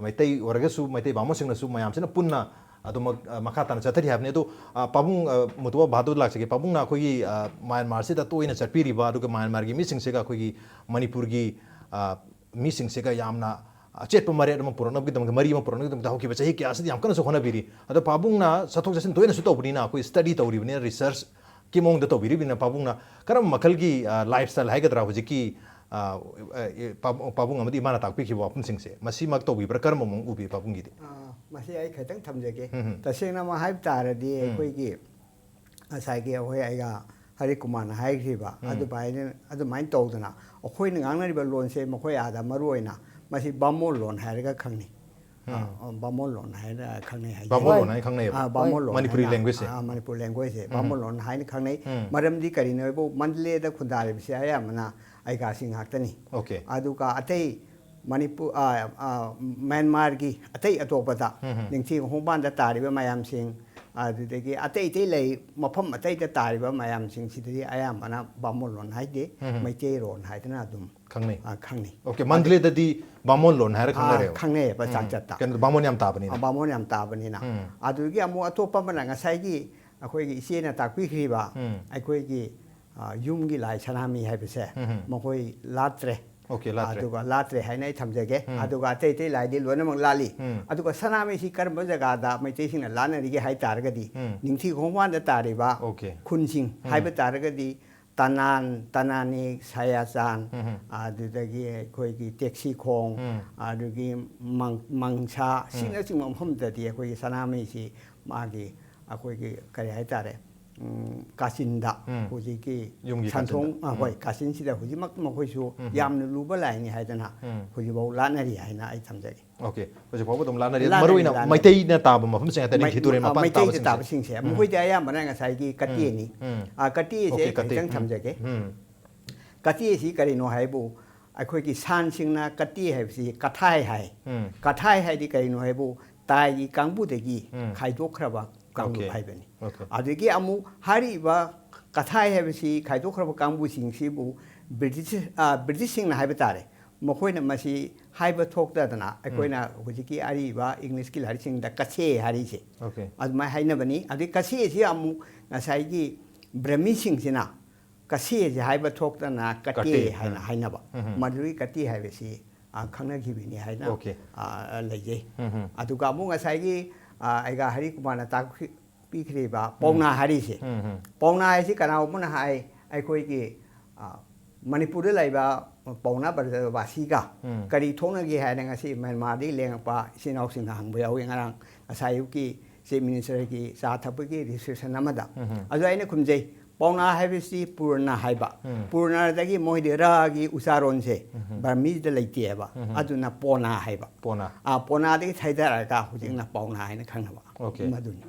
ꯃꯩꯇꯩ ꯑꯣꯏꯔꯒꯁꯨ ꯃꯩꯇꯩ ꯕꯥꯃꯣꯟꯁꯤꯡꯅꯁꯨ ꯃꯌꯥꯝꯁꯤꯅ ꯄꯨꯟꯅ ꯑꯗꯨꯃꯛ, ꯑ, ꯃꯈꯥ ꯇꯥꯅ ꯆꯠꯊꯔꯤ ꯍꯥꯏꯕꯅꯤ꯫ ꯑꯗꯣ, ꯑ, ꯄꯥꯕꯨꯡ, ꯑ, ꯃꯨꯇꯨꯕ ꯚꯥꯗꯨꯔ ꯂꯥꯛꯆꯒꯦ꯫ ꯄꯥꯕꯨꯡꯅ ꯑꯩꯈꯣꯏꯒꯤ, ꯑ, ꯃ꯭ꯌꯥꯟꯃꯥꯔꯁꯤꯗ ꯇꯣꯏꯅ ꯆꯠꯄꯤꯔꯤꯕ, ꯑꯗꯨꯒ ꯃ꯭ꯌꯥꯟꯃꯥꯔꯒꯤ ꯃꯤꯁꯤꯡꯁꯤꯒ ꯑꯩꯈꯣꯏꯒꯤ ꯃꯅꯤꯄꯨꯔꯒꯤ, ꯑ, ꯃꯤꯁꯤꯡꯁꯤꯒ ꯌꯥꯝꯅ ꯑꯆꯦꯠꯄ ꯃꯔꯦꯠ ꯑꯃ ꯄꯨꯔꯛꯅꯕꯒꯤꯗꯃꯛꯇ, ꯃꯔꯤ ꯑꯃ ꯄꯨꯔꯛꯅꯕꯒꯤꯗꯃꯛꯇ ꯍꯧꯈꯤꯕ ꯆꯍꯤ ꯀꯌꯥꯁꯤꯗ ꯌꯥꯝ ꯀꯟꯅꯁꯨ ꯍꯣꯠꯅꯕꯤꯔꯤ꯫ ꯑꯗꯣ ꯄꯥꯕꯨꯡꯅ ꯆꯠꯊꯣꯛ ꯆꯠꯁꯤꯟ ꯇꯣꯏꯅꯁꯨ ꯇꯧꯕꯅꯤꯅ, ꯑꯩꯈꯣꯏ ꯁ꯭ꯇꯗꯤ ꯇꯧꯔꯤꯕꯅꯤꯅ, ꯔꯤꯁꯔꯆꯀꯤ ꯃꯑꯣꯡꯗ ꯇꯧꯕꯤꯔꯤꯕꯅꯤꯅ, ꯄꯥꯕꯨꯡꯅ ꯀꯔꯝꯕ ꯃꯈꯜꯒꯤ, ꯑ, ꯂꯥꯏꯐ ꯁ꯭ꯇꯥꯏꯜ ꯍꯥꯏꯒꯗ꯭ꯔꯥ, ꯍꯧꯖꯤꯛꯀꯤ, ꯑ, ꯑ, ꯄꯥꯕꯨꯡ, ꯄꯥꯕꯨꯡ ꯑꯃꯗꯤ ꯏꯃꯥꯅ ꯇꯥꯛꯄꯤꯈꯤꯕ ꯋꯥꯐꯝꯁꯤꯡꯁꯦ, ꯃꯁꯤꯃꯛ ꯇꯧꯕꯤꯕ꯭ꯔꯥ? ꯀꯔꯝꯕ ꯃꯑꯣꯡ ꯎꯕꯤ ꯄꯥꯕꯨꯡꯒꯤꯗꯤ? ꯑ, ꯃꯁꯤ ꯑꯩ ꯈꯤꯇꯪ ꯊꯝꯖꯒꯦ꯫ ꯎꯝ ꯍꯝ꯫ ꯇꯁꯦꯡꯅꯃꯛ ꯍꯥꯏꯕ ꯇꯥꯔꯗꯤ, ꯎꯝ꯫ ꯑꯩꯈꯣꯏꯒꯤ ꯉꯁꯥꯏꯒꯤ ꯑꯩꯈꯣꯏ ꯑꯩꯒ ꯍꯔꯤ ꯀꯨꯃꯥꯔꯅ ꯍꯥꯏꯈ꯭ꯔꯤꯕ, ꯎꯝ꯫ ꯑꯗꯨꯃꯥꯏꯅ, ꯑꯗꯨꯃꯥꯏꯅ ꯇꯧꯗꯅ ꯑꯩꯈꯣꯏꯅ ꯉꯥꯡꯅꯔꯤꯕ ꯂꯣꯟꯁꯦ ꯃꯈꯣꯏ ꯑꯥꯗ ꯃꯔꯨ ꯑꯣꯏꯅ ꯃꯁꯤ ꯕꯥꯃꯣꯟ ꯂꯣꯟ ꯍꯥꯏꯔꯒ ꯈꯪꯅꯩ꯫ ꯎꯝ꯫ ꯑ, ꯕꯥꯃꯣꯟ ꯂꯣꯟ ꯍꯥꯏꯅ ꯈꯪꯅꯩ ꯍꯥꯏꯗꯤ꯫ ꯕꯥꯃꯣꯟ ꯂꯣꯟ ꯍꯥꯏꯅ ꯈꯪꯅꯩꯌꯦꯕ? ꯑ, ꯕꯥꯃꯣꯟ ꯂꯣꯟ ꯃꯅꯤꯄꯨꯔꯤ ꯍꯥꯏꯅ, ꯂꯦꯡꯒ꯭ꯋꯦꯖꯁꯦ? ꯑ, ꯃꯅꯤꯄꯨꯔ ꯂꯦꯡꯒ꯭ꯋꯦꯖꯁꯦ ꯎꯝ꯫ ꯕꯥꯃꯣꯟ ꯂꯣꯟ ꯍꯥꯏꯅ ꯈꯪꯅꯩ꯫ ꯎꯝ꯫ ꯃꯔꯝꯗꯤ ꯀꯔꯤꯅꯣ ꯍꯥꯏꯕꯨ ꯃꯟꯗꯂꯦꯗ ꯈꯨꯟꯗꯥꯔꯤꯕꯁꯦ ꯑꯌꯥꯝꯕꯅ ꯑꯩꯒꯥꯁꯤꯡ ꯉꯥꯛꯇꯅꯤ꯫ ꯑꯣꯀꯦ꯫ ꯑꯗꯨꯒ ꯑꯇꯩ ꯃꯅꯤꯄꯨꯔ, ꯑ, ꯑ, ꯃ꯭ꯌꯥꯟꯃꯥꯔꯒꯤ ꯑꯇꯩ ꯑꯇꯣꯞꯄꯗ ꯎꯝ ꯍꯝ꯫ ꯅꯤꯡꯊꯤ ꯈꯣꯡꯕꯥꯟꯗ ꯇꯥꯔꯤꯕ ꯃꯌꯥꯝꯁꯤꯡ, ꯑꯗꯨꯗꯒꯤ ꯑꯇꯩ ꯑꯇꯩ ꯂꯩ, ꯃꯐꯝ ꯑꯇꯩꯗ ꯇꯥꯔꯤꯕ ꯃꯌꯥꯝꯁꯤꯡꯁꯤꯗꯗꯤ ꯑꯌꯥꯝꯕꯅ ꯕꯥꯃꯣꯟ ꯂꯣꯟ ꯍꯥꯏꯗꯦ, ꯎꯝ꯫ ꯃꯩꯇꯩꯔꯣꯟ ꯍꯥꯏꯗꯅ ꯑꯗꯨꯝ ꯈꯪꯅꯩ꯫ ꯑ, ꯈꯪꯅꯩ꯫ ꯑꯣꯀꯦ, ꯃꯟꯗꯂꯦꯗꯗꯤ ꯕꯥꯃꯣꯟ ꯂꯣꯟ ꯍꯥꯏꯔ ꯑ, ꯈꯪꯅꯔꯦꯕ꯫ ꯈꯪꯅꯩꯌꯦꯕ ꯎꯝ꯫ ꯆꯥꯛꯆꯠꯇ꯫ ꯀꯩꯅꯣ, ꯕꯥꯃꯣꯟ ꯌꯥꯝ ꯇꯥꯕꯅꯤꯅ꯫ ꯑ, ꯕꯥꯃꯣꯟ ꯌꯥꯝ ꯇꯥꯕꯅꯤꯅ꯫ ꯎꯝ꯫ ꯑꯗꯨꯗꯒꯤ ꯑꯃꯨꯛ ꯑꯇꯣꯞꯄ ꯑꯃꯅ ꯉꯁꯥꯏꯒꯤ ꯑꯩꯈꯣꯏꯒꯤ ꯏꯆꯦꯅ ꯇꯥꯛꯄꯤꯈ꯭ꯔꯤꯕ ꯎꯝ꯫ ꯑꯩꯈꯣꯏꯒꯤ ꯑ, ꯌꯨꯝꯒꯤ ꯂꯥꯏ ꯁꯅꯥꯃꯍꯤ ꯍꯥꯏꯕꯁꯦ ꯎꯝ꯫ ꯃꯈꯣꯏ ꯂꯥꯠꯇ꯭ꯔꯦ꯫ ꯑꯣꯀꯦ, ꯂꯥꯠꯇ꯭ꯔꯦ꯫ ꯑꯗꯨꯒ ꯂꯥꯠꯇ꯭ꯔꯦ ꯍꯥꯏꯅ ꯑꯩ ꯊꯝꯖꯒꯦ꯫ ꯎꯝ꯫ ꯑꯗꯨꯒ ꯑꯇꯩ ꯑꯇꯩ ꯂꯥꯏꯗꯤ ꯂꯣꯏꯅꯃꯛ ꯂꯥꯠꯂꯤ꯫ ꯎꯝ꯫ ꯑꯗꯨꯒ ꯁꯅꯥꯃꯍꯤꯁꯤ ꯀꯔꯝꯕ ꯖꯒꯥꯗ ꯃꯩꯇꯩꯁꯤꯡꯅ ꯂꯥꯠꯅꯔꯤꯒꯦ ꯍꯥꯏ ꯇꯥꯔꯒꯗꯤ, ꯎꯝ꯫ ꯅꯤꯡꯊꯤ ꯈꯣꯡꯕꯥꯟꯗ ꯇꯥꯔꯤꯕ ꯑꯣꯀꯦ꯫ ꯈꯨꯟꯁꯤꯡ ꯎꯝ꯫ ꯍꯥꯏꯕ ꯇꯥꯔꯒꯗꯤ ꯇꯅꯥꯟ, ꯇꯅꯥꯅꯤꯛ, ꯁꯌꯥꯆꯥꯟ, ꯎꯝ꯫ ꯑꯗꯨꯗꯒꯤ ꯑꯩꯈꯣꯏꯒꯤ ꯇꯦꯛꯁꯤꯈꯣꯡ, ꯎꯝ꯫ ꯑꯗꯨꯗꯒꯤ ꯃꯪ-, ꯃꯪꯁꯥ, ꯁꯤꯅꯆꯤꯡꯕ ꯃꯐꯝꯗꯗꯤ ꯑꯩꯈꯣꯏꯒꯤ ꯁꯅꯥꯃꯍꯤꯁꯤ ꯃꯥꯒꯤ ꯑꯩꯈꯣꯏꯒꯤ ꯀꯔꯤ ꯍꯥꯏꯇꯥꯔꯦ, ꯎꯝ, ꯀꯥꯆꯤꯟꯗ ꯎꯝ꯫ ꯍꯧꯖꯤꯛꯀꯤ ꯌꯨꯝꯒꯤ ꯁꯟꯊꯣꯡ, ꯀꯥꯆꯤꯟꯗ꯫ ꯑ, ꯍꯣꯏ, ꯎꯝ꯫ ꯀꯥꯆꯤꯟꯁꯤꯗ ꯍꯧꯖꯤꯛꯃꯛ ꯃꯈꯣꯏꯁꯨ ꯎꯝ꯫ ꯌꯥꯝꯅ ꯂꯨꯕ ꯂꯥꯏꯅꯤ ꯍꯥꯏꯗꯅ ꯎꯝ꯫ ꯍꯧꯖꯤꯛꯐꯥꯎ ꯂꯥꯠꯅꯔꯤ ꯍꯥꯏꯅ ꯑꯩ ꯊꯝꯖꯒꯦ꯫ ꯑꯣꯀꯦ, ꯍꯧꯖꯤꯛ ꯐꯥꯎꯕ ꯑꯗꯨꯝ ꯂꯥꯠꯅꯔꯤ꯫ ꯂꯥꯠꯅꯔꯤ, ꯃꯔꯨ ꯑꯣꯏꯅ ꯂꯥꯠꯅꯔꯤ꯫ ꯃꯩꯇꯩꯅ ꯇꯥꯕ ꯃꯐꯝꯁꯤꯡ ꯍꯥꯏꯇꯥꯔꯦ, ꯃꯩ-, ꯅꯤꯡꯊꯤ ꯇꯨꯔꯦꯜ ꯑ, ꯃꯄꯥꯟ ꯃꯩꯇꯩꯗ ꯇꯥꯕꯁꯤꯡꯁꯦ꯫ ꯇꯥꯕꯁꯤꯡꯁꯦ꯫ ꯎꯝ꯫ ꯃꯈꯣꯏꯗꯤ ꯑꯌꯥꯝꯕꯅ ꯉꯁꯥꯏꯒꯤ ꯀꯇꯦꯅꯤ꯫ ꯎꯝ꯫ ꯑ, ꯀꯇꯦꯁꯦ ꯑꯣꯀꯦ, ꯑꯩ ꯀꯇꯦ꯫ ꯈꯤꯇꯪ ꯎꯝ꯫ ꯊꯝꯖꯒꯦ꯫ ꯎꯝ꯫ ꯀꯇꯦꯁꯤ ꯀꯔꯤꯅꯣ ꯍꯥꯏꯕꯨ, ꯑꯩꯈꯣꯏꯒꯤ ꯁꯥꯟꯁꯤꯡꯅ ꯀꯇꯦ ꯍꯥꯏꯕꯁꯤ ꯀꯊꯥꯏ ꯍꯥꯏ꯫ ꯎꯝ꯫ ꯀꯊꯥꯏ ꯍꯥꯏꯗꯤ ꯀꯔꯤꯅꯣ ꯍꯥꯏꯕꯨ, ꯇꯥꯏꯒꯤ ꯀꯥꯡꯕꯨꯗꯒꯤ ꯎꯝ꯫ ꯈꯥꯏꯗꯣꯛꯈ꯭ꯔꯕ ꯀꯥꯡꯂꯨꯞ ꯑꯣꯀꯦ꯫ ꯍꯥꯏꯕꯅꯤ꯫ ꯑꯣꯀꯦ꯫ ꯑꯗꯨꯗꯒꯤ ꯑꯃꯨꯛ ꯍꯥꯏꯔꯤꯕ ꯀꯊꯥꯏ ꯍꯥꯏꯕꯁꯤ ꯈꯥꯏꯗꯣꯛꯈ꯭ꯔꯕ ꯀꯥꯡꯕꯨꯁꯤꯡꯁꯤꯕꯨ ꯕ꯭ꯔꯤꯇꯤꯁ, ꯑ, ꯕ꯭ꯔꯤꯇꯤꯁꯁꯤꯡꯅ ꯍꯥꯏꯕ ꯇꯥꯔꯦ, ꯃꯈꯣꯏꯅ ꯃꯁꯤ ꯍꯥꯏꯕ ꯊꯣꯛꯇꯗꯅ ꯑꯩꯈꯣꯏꯅ ꯍꯧꯖꯤꯛꯀꯤ ꯑꯔꯤꯕ ꯏꯪꯂꯤꯁꯀꯤ ꯂꯥꯏꯔꯤꯛꯁꯤꯡꯗ ꯀꯁꯦ ꯍꯥꯏꯔꯤꯁꯦ ꯑꯣꯀꯦ꯫ ꯑꯗꯨꯃꯥꯏꯅ ꯍꯥꯏꯅꯕꯅꯤ꯫ ꯑꯗꯨꯗꯩ ꯀꯁꯦꯁꯤ ꯑꯃꯨꯛ ꯉꯁꯥꯏꯒꯤ ꯕ꯭ꯔꯍꯃꯤꯁꯤꯡꯁꯤꯅ ꯀꯁꯦꯁꯤ ꯍꯥꯏꯕ ꯊꯣꯛꯇꯅ ꯀꯇꯦ ꯀꯇꯦ, ꯍꯥꯏꯅ ꯎꯝ꯫ ꯍꯥꯏꯅꯕ꯫ ꯎꯝ꯫ ꯃꯗꯨꯒꯤ ꯀꯇꯦ ꯍꯥꯏꯕꯁꯤ, ꯑ, ꯈꯪꯅꯈꯤꯕꯅꯤ ꯍꯥꯏꯅ, ꯑꯣꯀꯦ꯫ ꯑ, ꯂꯩꯖꯩ꯫ ꯎꯝ, ꯎꯝ꯫ ꯑꯗꯨꯒ ꯑꯃꯨꯛ ꯉꯁꯥꯏꯒꯤ, ꯑ, ꯑꯩꯒ ꯍꯔꯤ ꯀꯨꯃꯥꯔꯅ ꯇꯥꯛꯄꯤ-, ꯄꯤꯈ꯭ꯔꯤꯕ ꯄꯥꯎꯅꯥ ꯍꯥꯏꯔꯤꯁꯦ꯫ ꯎꯝ, ꯎꯝ꯫ ꯄꯥꯎꯅꯥ ꯍꯥꯏꯁꯤ ꯀꯅꯥꯒꯨꯝꯕꯅ ꯍꯥꯏ, ꯑꯩꯈꯣꯏꯒꯤ, ꯑ, ꯃꯅꯤꯄꯨꯔꯗ ꯂꯩꯕ ꯄꯥꯎꯅꯥ ꯕ꯭ꯔꯖꯕꯥꯁꯤꯒ ꯎꯝ꯫ ꯀꯔꯤ ꯊꯣꯛꯅꯒꯦ ꯍꯥꯏꯅ ꯉꯁꯤ ꯃ꯭ꯌꯥꯟꯃꯥꯔꯗꯒꯤ ꯂꯦꯡꯉꯛꯄ ꯏꯆꯤꯟ ꯏꯅꯥꯎꯁꯤꯡꯅ ꯍꯪꯕ ꯌꯥꯎꯏ꯫ ꯉꯔꯥꯡ ꯉꯁꯥꯏ ꯑꯌꯨꯛꯀꯤ ꯆꯤꯐ ꯃꯤꯅꯤꯁꯇꯔꯒꯤ ꯆꯥ ꯊꯛꯄꯒꯤ ꯔꯤꯁꯦꯞꯁꯟ ꯑꯃꯗ꯫ ꯎꯝ꯫ ꯑꯗꯨ ꯑꯩꯅ ꯈꯨꯝꯖꯩ, ꯄꯥꯎꯅꯥ ꯍꯥꯏꯕꯁꯤ ꯄꯨꯔꯅ ꯍꯥꯏꯕ꯫ ꯎꯝ꯫ ꯄꯨꯔꯅꯗꯒꯤ ꯃꯣꯏꯗꯤ ꯔꯒꯤ ꯎꯆꯥꯔꯣꯟꯁꯦ ꯕꯔꯃꯤꯁꯗ ꯂꯩꯇꯦꯕ꯫ ꯎꯝ꯫ ꯑꯗꯨꯅ ꯄꯣꯅꯥ ꯍꯥꯏꯕ꯫ ꯄꯣꯅꯥ꯫ ꯑ, ꯄꯣꯅꯥꯗꯒꯤ ꯊꯩꯗꯔꯒ ꯍꯧꯖꯤꯛꯅ ꯄꯥꯎꯅꯥ ꯍꯥꯏꯅ ꯈꯪꯅꯕ꯫ ꯑꯣꯀꯦ꯫ ꯃꯗꯨꯅꯤ꯫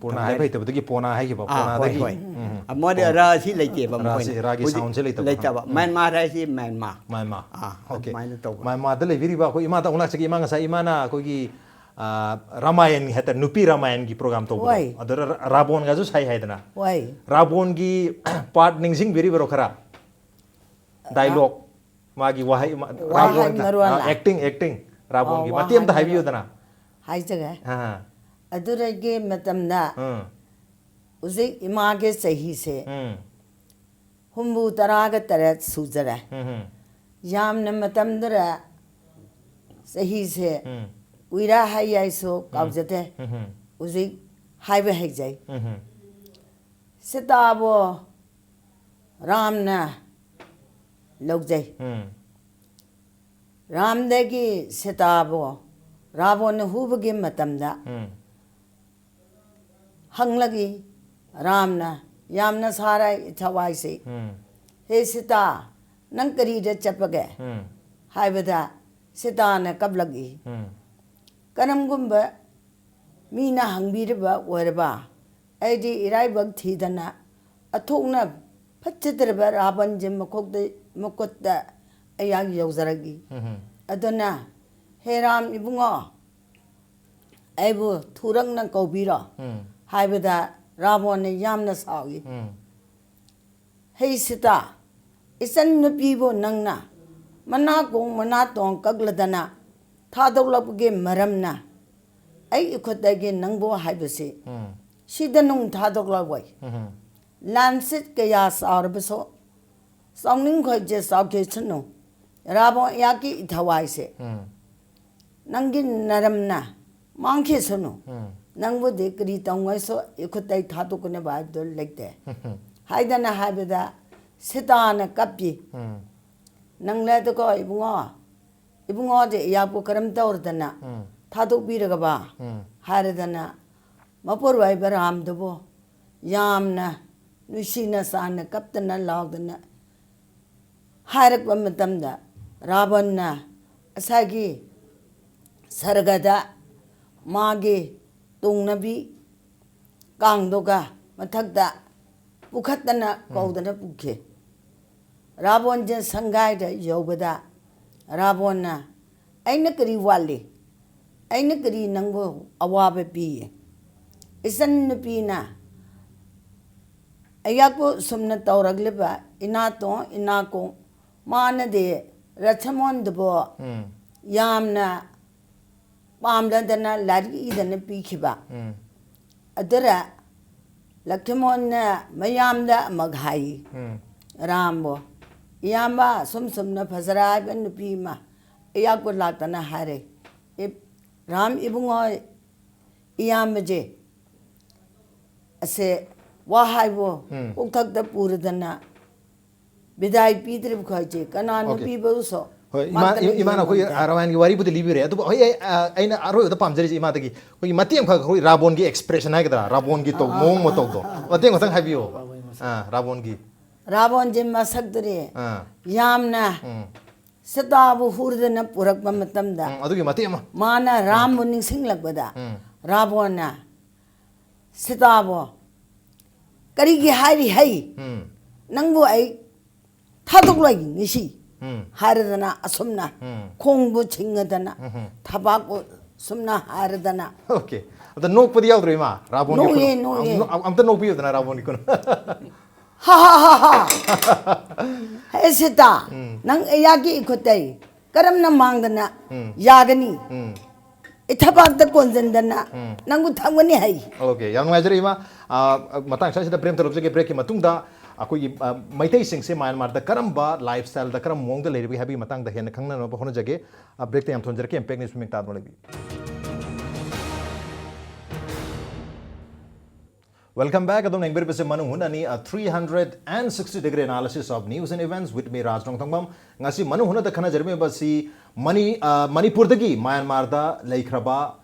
ꯄꯣꯅꯥ ꯊꯝꯖꯔꯤ꯫ ꯍꯥꯏꯕ ꯍꯩꯇꯕꯗꯒꯤ ꯄꯣꯅꯥ ꯍꯥꯏꯈꯤꯕ, ꯑꯥ, ꯍꯣꯏ, ꯄꯣꯅꯥꯗꯒꯤ꯫ ꯍꯣꯏ꯫ ꯎꯝ꯫ ꯑ, ꯃꯣꯏꯗꯤ ꯄꯣ-, ꯔꯁꯤ ꯂꯩꯇꯦꯕ ꯔꯁꯤ, ꯃꯈꯣꯏꯅ꯫ ꯔꯁꯤ ꯍꯧꯖꯤꯛ soundꯁꯦ ꯂꯩꯇꯕ꯫ ꯂꯩꯇꯕ꯫ ꯎꯝ꯫ ꯃ꯭ꯌꯥꯟꯃꯥꯔ ꯍꯥꯏꯁꯤ ꯃ꯭ꯌꯥꯟꯃꯥ꯫ ꯃ꯭ꯌꯥꯟꯃꯥ꯫ ꯑꯥ, ꯑꯣꯀꯦ꯫ ꯑꯗꯨꯃꯥꯏꯅ ꯇꯧꯕ꯫ ꯃ꯭ꯌꯥꯟꯃꯥꯔꯗ ꯂꯩꯕꯤꯔꯤꯕ ꯑꯩꯈꯣꯏ ꯏꯃꯥꯗ ꯑꯃꯨꯛ ꯂꯥꯛꯆꯒꯦ꯫ ꯏꯃꯥ, ꯉꯁꯥꯏ ꯏꯃꯥꯅ ꯑꯩꯈꯣꯏꯒꯤ ꯑꯥ, ꯔꯥꯃꯥꯌꯟꯒꯤ ꯍꯥꯏꯇꯥꯔꯦ, ꯅꯨꯄꯤ ꯔꯥꯃꯥꯌꯟꯒꯤ ꯄ꯭ꯔꯣꯒ꯭ꯔꯥꯝ ꯇꯧꯕꯗꯣ, ꯍꯣꯏ꯫ ꯑꯗꯨꯗ ꯔꯥ-, ꯔꯥꯕꯣꯟꯒꯁꯨ ꯁꯥꯏ ꯍꯥꯏꯗꯅ꯫ ꯍꯣꯏ꯫ ꯔꯥꯕꯣꯟꯒꯤ ꯄꯥꯔꯠ ꯅꯤꯡꯁꯤꯡꯕꯤꯔꯤꯕ꯭ꯔꯣ ꯈꯔ? ꯔꯥ-, ꯗꯥꯏꯂꯣꯛ, ꯃꯥꯒꯤ ꯋꯥꯍꯩ, ꯃꯥ-, ꯋꯥꯍꯩ ꯔꯥꯕꯣꯟꯅ, ꯃꯔꯣꯜꯅ꯫ ꯑꯥ, ꯑꯦꯛꯇꯤꯡ, ꯑꯦꯛꯇꯤꯡ, ꯔꯥꯕꯣꯟꯒꯤ ꯑꯣ, ꯃꯇꯦꯛ ꯑꯃꯇ ꯋꯥꯍꯩ ꯍꯥꯏꯕꯤꯌꯨꯗꯅ꯫ ꯃꯔꯣꯜ꯫ ꯍꯥꯏꯖꯒꯦ꯫ ꯑꯥ꯫ ꯑꯗꯨꯗꯒꯤ ꯃꯇꯝꯗ ꯎꯝ꯫ ꯍꯧꯖꯤꯛ ꯏꯃꯥꯒꯤ ꯆꯍꯤꯁꯦ ꯎꯝ꯫ ꯍꯨꯝꯐꯨ ꯇꯔꯥꯒ ꯇꯔꯦꯠ ꯁꯨꯖꯔꯦ꯫ ꯎꯝ ꯍꯝ꯫ ꯌꯥꯝꯅ ꯃꯇꯝꯗꯨꯗ ꯆꯍꯤꯁꯦ ꯎꯝ꯫ ꯀꯨꯏꯔꯥ ꯍꯥꯏ ꯌꯥꯏꯁꯨ ꯎꯝ꯫ ꯀꯥꯎꯖꯗꯦ꯫ ꯎꯝ ꯍꯝ꯫ ꯍꯧꯖꯤꯛ ꯍꯥꯏꯕ ꯍꯩꯖꯩ꯫ ꯎꯝ ꯍꯝ꯫ ꯁꯤꯇꯥꯕꯨ ꯔꯥꯝꯅ ꯂꯧꯖꯩ꯫ ꯎꯝ꯫ ꯔꯥꯝꯗꯒꯤ ꯁꯤꯇꯥꯕꯨ ꯔꯥꯕꯣꯟꯅ ꯍꯨꯕꯒꯤ ꯃꯇꯝꯗ ꯎꯝ꯫ ꯍꯪꯂꯛꯏ ꯔꯥꯝꯅ, ꯌꯥꯝꯅ ꯁꯥꯔꯦ ꯊꯋꯥꯏꯁꯤ꯫ ꯎꯝ꯫ "ꯍꯦ ꯁꯤꯇꯥ, ꯅꯪ ꯀꯔꯤꯗ ꯆꯠꯄꯒꯦ?" ꯎꯝ꯫ ꯍꯥꯏꯕꯗ ꯁꯤꯇꯥꯅ ꯀꯞꯂꯛꯏ꯫ ꯎꯝ꯫ ꯀꯔꯝꯒꯨꯝꯕ ꯃꯤꯅ ꯍꯪꯕꯤꯔꯕ ꯑꯣꯏꯔꯕ, ꯑꯩꯗꯤ ꯏꯔꯥꯏꯕꯛ ꯊꯤꯗꯅ ꯑꯣꯟꯊꯣꯛꯅ ꯐꯠꯖꯗ꯭ꯔꯕ ꯔꯥꯕꯟꯒꯤ ꯃꯈꯣꯛꯇ, ꯃꯈꯨꯠꯇ ꯑꯩꯍꯥꯛ ꯌꯧꯖꯔꯛꯏ꯫ ꯎꯝ꯫ ꯑꯗꯨꯅ, "ꯍꯦ ꯔꯥꯝ ꯏꯕꯨꯡꯉꯣ, ꯑꯩꯕꯨ ꯊꯨꯔꯛꯅ ꯀꯧꯕꯤꯔꯣ" ꯎꯝ꯫ ꯍꯥꯏꯕꯗ ꯔꯥꯕꯣꯟꯅ ꯌꯥꯝꯅ ꯁꯥꯎꯏ꯫ ꯎꯝ꯫ "ꯍꯩ ꯁꯤꯇꯥ, ꯏꯆꯟ ꯅꯨꯄꯤꯕꯨ ꯅꯪꯅ ꯃꯅꯥꯀꯣꯡ ꯃꯅꯥꯇꯣꯟ ꯀꯛꯂꯗꯅ ꯊꯥꯗꯣꯛꯂꯛꯄꯒꯤ ꯃꯔꯝꯅ ꯑꯩ ꯏꯈꯨꯠꯇꯒꯤ ꯅꯪꯕꯨ ꯍꯥꯏꯕꯁꯤ ꯎꯝ꯫ ꯁꯤꯗ ꯅꯨꯡ ꯊꯥꯗꯣꯛꯂꯛꯑꯣꯏ꯫ ꯎꯝ꯫ ꯂꯥꯟꯁꯤꯠ ꯀꯌꯥ ꯆꯥꯎꯔꯕꯁꯨ ꯆꯥꯎꯅꯤꯡꯈꯣꯏꯁꯦ ꯆꯥꯎꯈꯤꯁꯅꯨ꯫ ꯔꯥꯕꯣꯟ ꯑꯩꯍꯥꯛꯀꯤ ꯏꯊꯋꯥꯏꯁꯦ ꯎꯝ꯫ ꯅꯪꯒꯤ ꯅꯔꯝꯅ ꯃꯥꯡꯈꯤꯁꯅꯨ꯫ ꯎꯝ꯫ ꯅꯪꯕꯨꯗꯤ ꯀꯔꯤ ꯇꯧꯉꯩꯁꯨ ꯏꯈꯨꯠꯇꯩ ꯊꯥꯗꯣꯛꯀꯅꯦꯕ ꯍꯥꯏꯕꯗꯣ ꯂꯩꯇꯦ" ꯍꯥꯏꯗꯅ ꯍꯥꯏꯕꯗ ꯁꯤꯇꯥꯅ ꯀꯞꯄꯤ꯫ ꯎꯝ꯫ "ꯅꯪ ꯂꯩꯗꯀꯣ ꯏꯕꯨꯡꯉꯣ, ꯏꯕꯨꯡꯉꯣꯗꯤ ꯏꯌꯥꯛꯄꯨ ꯀꯔꯝ ꯇꯧꯔꯗꯅ ꯎꯝ꯫ ꯊꯥꯗꯣꯛꯄꯤꯔꯒꯕ?" ꯎꯝ꯫ ꯍꯥꯏꯔꯗꯅ ꯃꯄꯨꯔꯣꯏꯕ ꯔꯥꯝꯗꯨꯕꯨ ꯌꯥꯝꯅ ꯅꯨꯡꯁꯤꯅ ꯆꯥꯟꯅ ꯀꯞꯇꯅ ꯂꯥꯎꯗꯅ ꯍꯥꯏꯔꯛꯄ ꯃꯇꯝꯗ ꯔꯥꯕꯟꯅ ꯉꯁꯥꯏꯒꯤ ꯁꯔꯒꯗ ꯃꯥꯒꯤ ꯇꯣꯡꯅꯕꯤ ꯀꯥꯡꯗꯨꯒ ꯃꯊꯛꯇ ꯄꯨꯈꯠꯇꯅ ꯎꯝ꯫ ꯀꯧꯗꯅ ꯄꯨꯈꯤ꯫ ꯔꯥꯕꯣꯟꯁꯦ ꯁꯪꯒꯥꯏꯗ ꯌꯧꯕꯗ ꯔꯥꯕꯣꯟꯅ, "ꯑꯩꯅ ꯀꯔꯤ ꯋꯥꯠꯂꯤ? ꯑꯩꯅ ꯀꯔꯤ ꯅꯪꯕꯨ ꯑꯋꯥꯕ ꯄꯤ? ꯏꯆꯟ ꯅꯨꯄꯤꯅ ꯑꯩꯍꯥꯛꯄꯨ ꯁꯨꯝꯅ ꯇꯧꯔꯛꯂꯤꯕ ꯏꯅꯥꯇꯣ ꯏꯅꯥꯀꯣ ꯃꯥꯅꯗꯤ ꯔꯥꯙꯃꯣꯍꯟꯗꯨꯕꯨ ꯎꯝ꯫ ꯌꯥꯝꯅ ꯄꯥꯝꯂꯗꯅ ꯂꯥꯏꯔꯤꯛ ꯏꯗꯅ ꯄꯤꯈꯤꯕ꯫ ꯎꯝ꯫ ꯑꯗꯨꯔ ꯂꯛꯊꯤꯃꯣꯟꯅ ꯃꯌꯥꯝꯗ ꯑꯃꯨꯛ ꯍꯥꯏ, ꯎꯝ꯫ ꯔꯥꯝꯕꯨ, "ꯏꯌꯥꯝꯕ, ꯁꯨꯝ ꯁꯨꯝꯅ ꯐꯖꯔꯥ ꯍꯥꯏꯕ ꯅꯨꯄꯤ ꯑꯃ ꯑꯩꯍꯥꯛꯄꯨ ꯂꯥꯛꯇꯅ ꯍꯥꯏꯔꯦ꯫ ꯑꯦ, ꯔꯥꯝ ꯏꯕꯨꯡꯉꯣ, ꯏꯌꯥꯝꯕꯁꯦ ꯑꯁꯦ ꯋꯥ ꯍꯥꯏꯕꯨ ꯎꯝ꯫ ꯀꯣꯛꯊꯛꯇ ꯄꯨꯔꯗꯅ ꯕꯤꯗꯥꯏ ꯄꯤꯗ꯭ꯔꯤꯕ ꯈꯣꯏꯁꯦ ꯀꯅꯥꯅꯣ ꯑꯣꯀꯦ꯫ ꯄꯤꯕꯗꯨꯁꯨ?" ꯍꯣꯏ, ꯃꯥ ꯏꯃꯥ, ꯀꯔꯤ ꯏꯃꯥꯅ ꯑꯩꯈꯣꯏ ꯂꯩꯔꯝꯗꯥꯏ? ꯔꯥꯃꯥꯌꯟꯒꯤ ꯋꯥꯔꯤꯕꯨꯗꯤ ꯂꯤꯕꯤꯔꯦ, ꯑꯗꯨꯕꯨ ꯍꯣꯏ, ꯑꯩ, ꯑ, ꯑꯩꯅ ꯑꯔꯣꯏꯕꯗ ꯄꯥꯝꯖꯔꯤꯁꯦ ꯏꯃꯥꯗꯒꯤ ꯑꯩꯈꯣꯏꯒꯤ ꯃꯇꯦꯛ ꯑꯃꯈꯛ, ꯑꯩꯈꯣꯏ ꯔꯥꯕꯣꯟꯒꯤ expression ꯍꯥꯏꯒꯗ꯭ꯔꯥ, ꯔꯥꯕꯣꯟꯒꯤ ꯇꯧ-, ꯑꯥ, ꯑꯥ, ꯃꯑꯣꯡ ꯑꯥ, ꯃꯇꯧꯗꯣ ꯑꯥ, ꯑꯥ, ꯃꯇꯦꯛ ꯑꯃꯇꯪ ꯍꯥꯏꯕꯤꯌꯣꯕ꯫ ꯔꯥꯕꯣꯟꯒꯤ ꯃꯁꯛ꯫ ꯑꯥ, ꯔꯥꯕꯣꯟꯒꯤ꯫ ꯔꯥꯕꯣꯟꯁꯦ ꯃꯁꯛꯇꯨꯗꯤ ꯑꯥ꯫ ꯌꯥꯝꯅ ꯎꯝ꯫ ꯁꯤꯇꯥꯕꯨ ꯍꯨꯔꯗꯅ ꯄꯨꯔꯛꯄ ꯃꯇꯝꯗ ꯎꯝ, ꯑꯗꯨꯒꯤ ꯃꯇꯦꯛ ꯑꯃ꯫ ꯃꯥꯅ ꯎꯝ꯫ ꯔꯥꯝꯕꯨ ꯅꯤꯡꯁꯤꯡꯂꯛꯄꯗ ꯎꯝ꯫ ꯔꯥꯕꯣꯟꯅ ꯁꯤꯇꯥꯕꯨ, "ꯀꯔꯤꯒꯤ ꯍꯥꯏꯔꯤ ꯍꯩ? ꯎꯝ꯫ ꯅꯪꯕꯨ ꯑꯩ ꯊꯥꯗꯣꯛꯂꯣꯏ ꯉꯁꯤ" ꯎꯝ꯫ ꯍꯥꯏꯔꯗꯅ ꯑꯁꯨꯝꯅ ꯎꯝ꯫ ꯈꯣꯡꯕꯨ ꯆꯤꯡꯉꯗꯅ ꯎꯝ꯫ ꯊꯕꯥꯛꯄꯨ ꯁꯨꯝꯅ ꯍꯥꯏꯔꯗꯅ꯫ ꯑꯣꯀꯦ꯫ ꯑꯗ ꯅꯣꯛꯄꯗꯤ ꯌꯥꯎꯗ꯭ꯔꯣ ꯏꯃꯥ? ꯔꯥꯕꯣꯟꯒꯤ ꯅꯣꯛꯑꯦ, ꯈꯨꯅꯣꯛ-, ꯅꯣꯛꯑꯦ꯫ ꯑꯝ-, ꯑꯝꯇ ꯅꯣꯛꯄꯤꯌꯨꯗꯅ ꯔꯥꯕꯣꯟꯒꯤ ꯈꯨꯅꯣꯛ꯫ ꯍꯥ, ꯍꯥ, ꯍꯥ, ꯍꯥ꯫ "ꯍꯦ ꯁꯤꯇꯥ, ꯎꯝ꯫ ꯅꯪ ꯑꯩꯍꯥꯛꯀꯤ ꯏꯈꯨꯠꯇꯩ ꯀꯔꯝꯅ ꯃꯥꯡꯗꯅ ꯎꯝ꯫ ꯌꯥꯒꯅꯤ? ꯎꯝ꯫ ꯏꯊꯕꯥꯛꯇ ꯀꯣꯟꯁꯤꯟꯗꯅ ꯎꯝ꯫ ꯅꯪꯕꯨ ꯊꯝꯒꯅꯤ ꯍꯩ"꯫ ꯑꯣꯀꯦ, ꯌꯥꯝ ꯅꯨꯡꯉꯥꯏꯖꯔꯦ ꯏꯃꯥ꯫ ꯑ, ꯃꯇꯥꯡ ꯑꯁꯤꯗ break ꯑꯝꯇ ꯂꯧꯖꯒꯦ꯫ Breakꯀꯤ ꯃꯇꯨꯡꯗ ꯑꯩꯈꯣꯏꯒꯤ, ꯑ, ꯃꯩꯇꯩꯁꯤꯡꯁꯦ ꯃ꯭ꯌꯥꯟꯃꯥꯔꯗ ꯀꯔꯝꯕ lifestyleꯗ, ꯀꯔꯝꯕ ꯃꯑꯣꯡꯗ ꯂꯩꯔꯤꯕꯒꯦ ꯍꯥꯏꯕꯒꯤ ꯃꯇꯥꯡꯗ ꯍꯦꯟꯅ ꯈꯪꯅꯅꯕ ꯍꯣꯠꯅꯖꯒꯦ꯫ ꯑ, breakꯇ ꯌꯥꯝ ꯊꯣꯟꯖꯔꯛꯀꯦ꯫ Impact News ꯃꯤꯠꯌꯦꯡ ꯇꯥꯗꯨꯅ ꯂꯩꯕꯤꯌꯨ꯫ Welcome back. ꯑꯗꯣꯝꯅ ꯌꯦꯡꯕꯤꯔꯤꯕꯁꯤ ꯃꯅꯨꯡ ꯍꯨꯠꯅꯅꯤ, a three hundred and sixty degree analysis of news and events with me, ꯔꯥꯖ ꯅꯣꯡꯊꯣꯡꯕꯝ꯫ ꯉꯁꯤ ꯃꯅꯨꯡ ꯍꯨꯠꯅꯗ ꯈꯟꯅꯖꯔꯝꯃꯤꯕꯁꯤ ꯃꯅꯤ-, ꯑ, ꯃꯅꯤꯄꯨꯔꯗꯒꯤ ꯃ꯭ꯌꯥꯟꯃꯥꯔꯗ ꯂꯩꯈ꯭ꯔꯕ,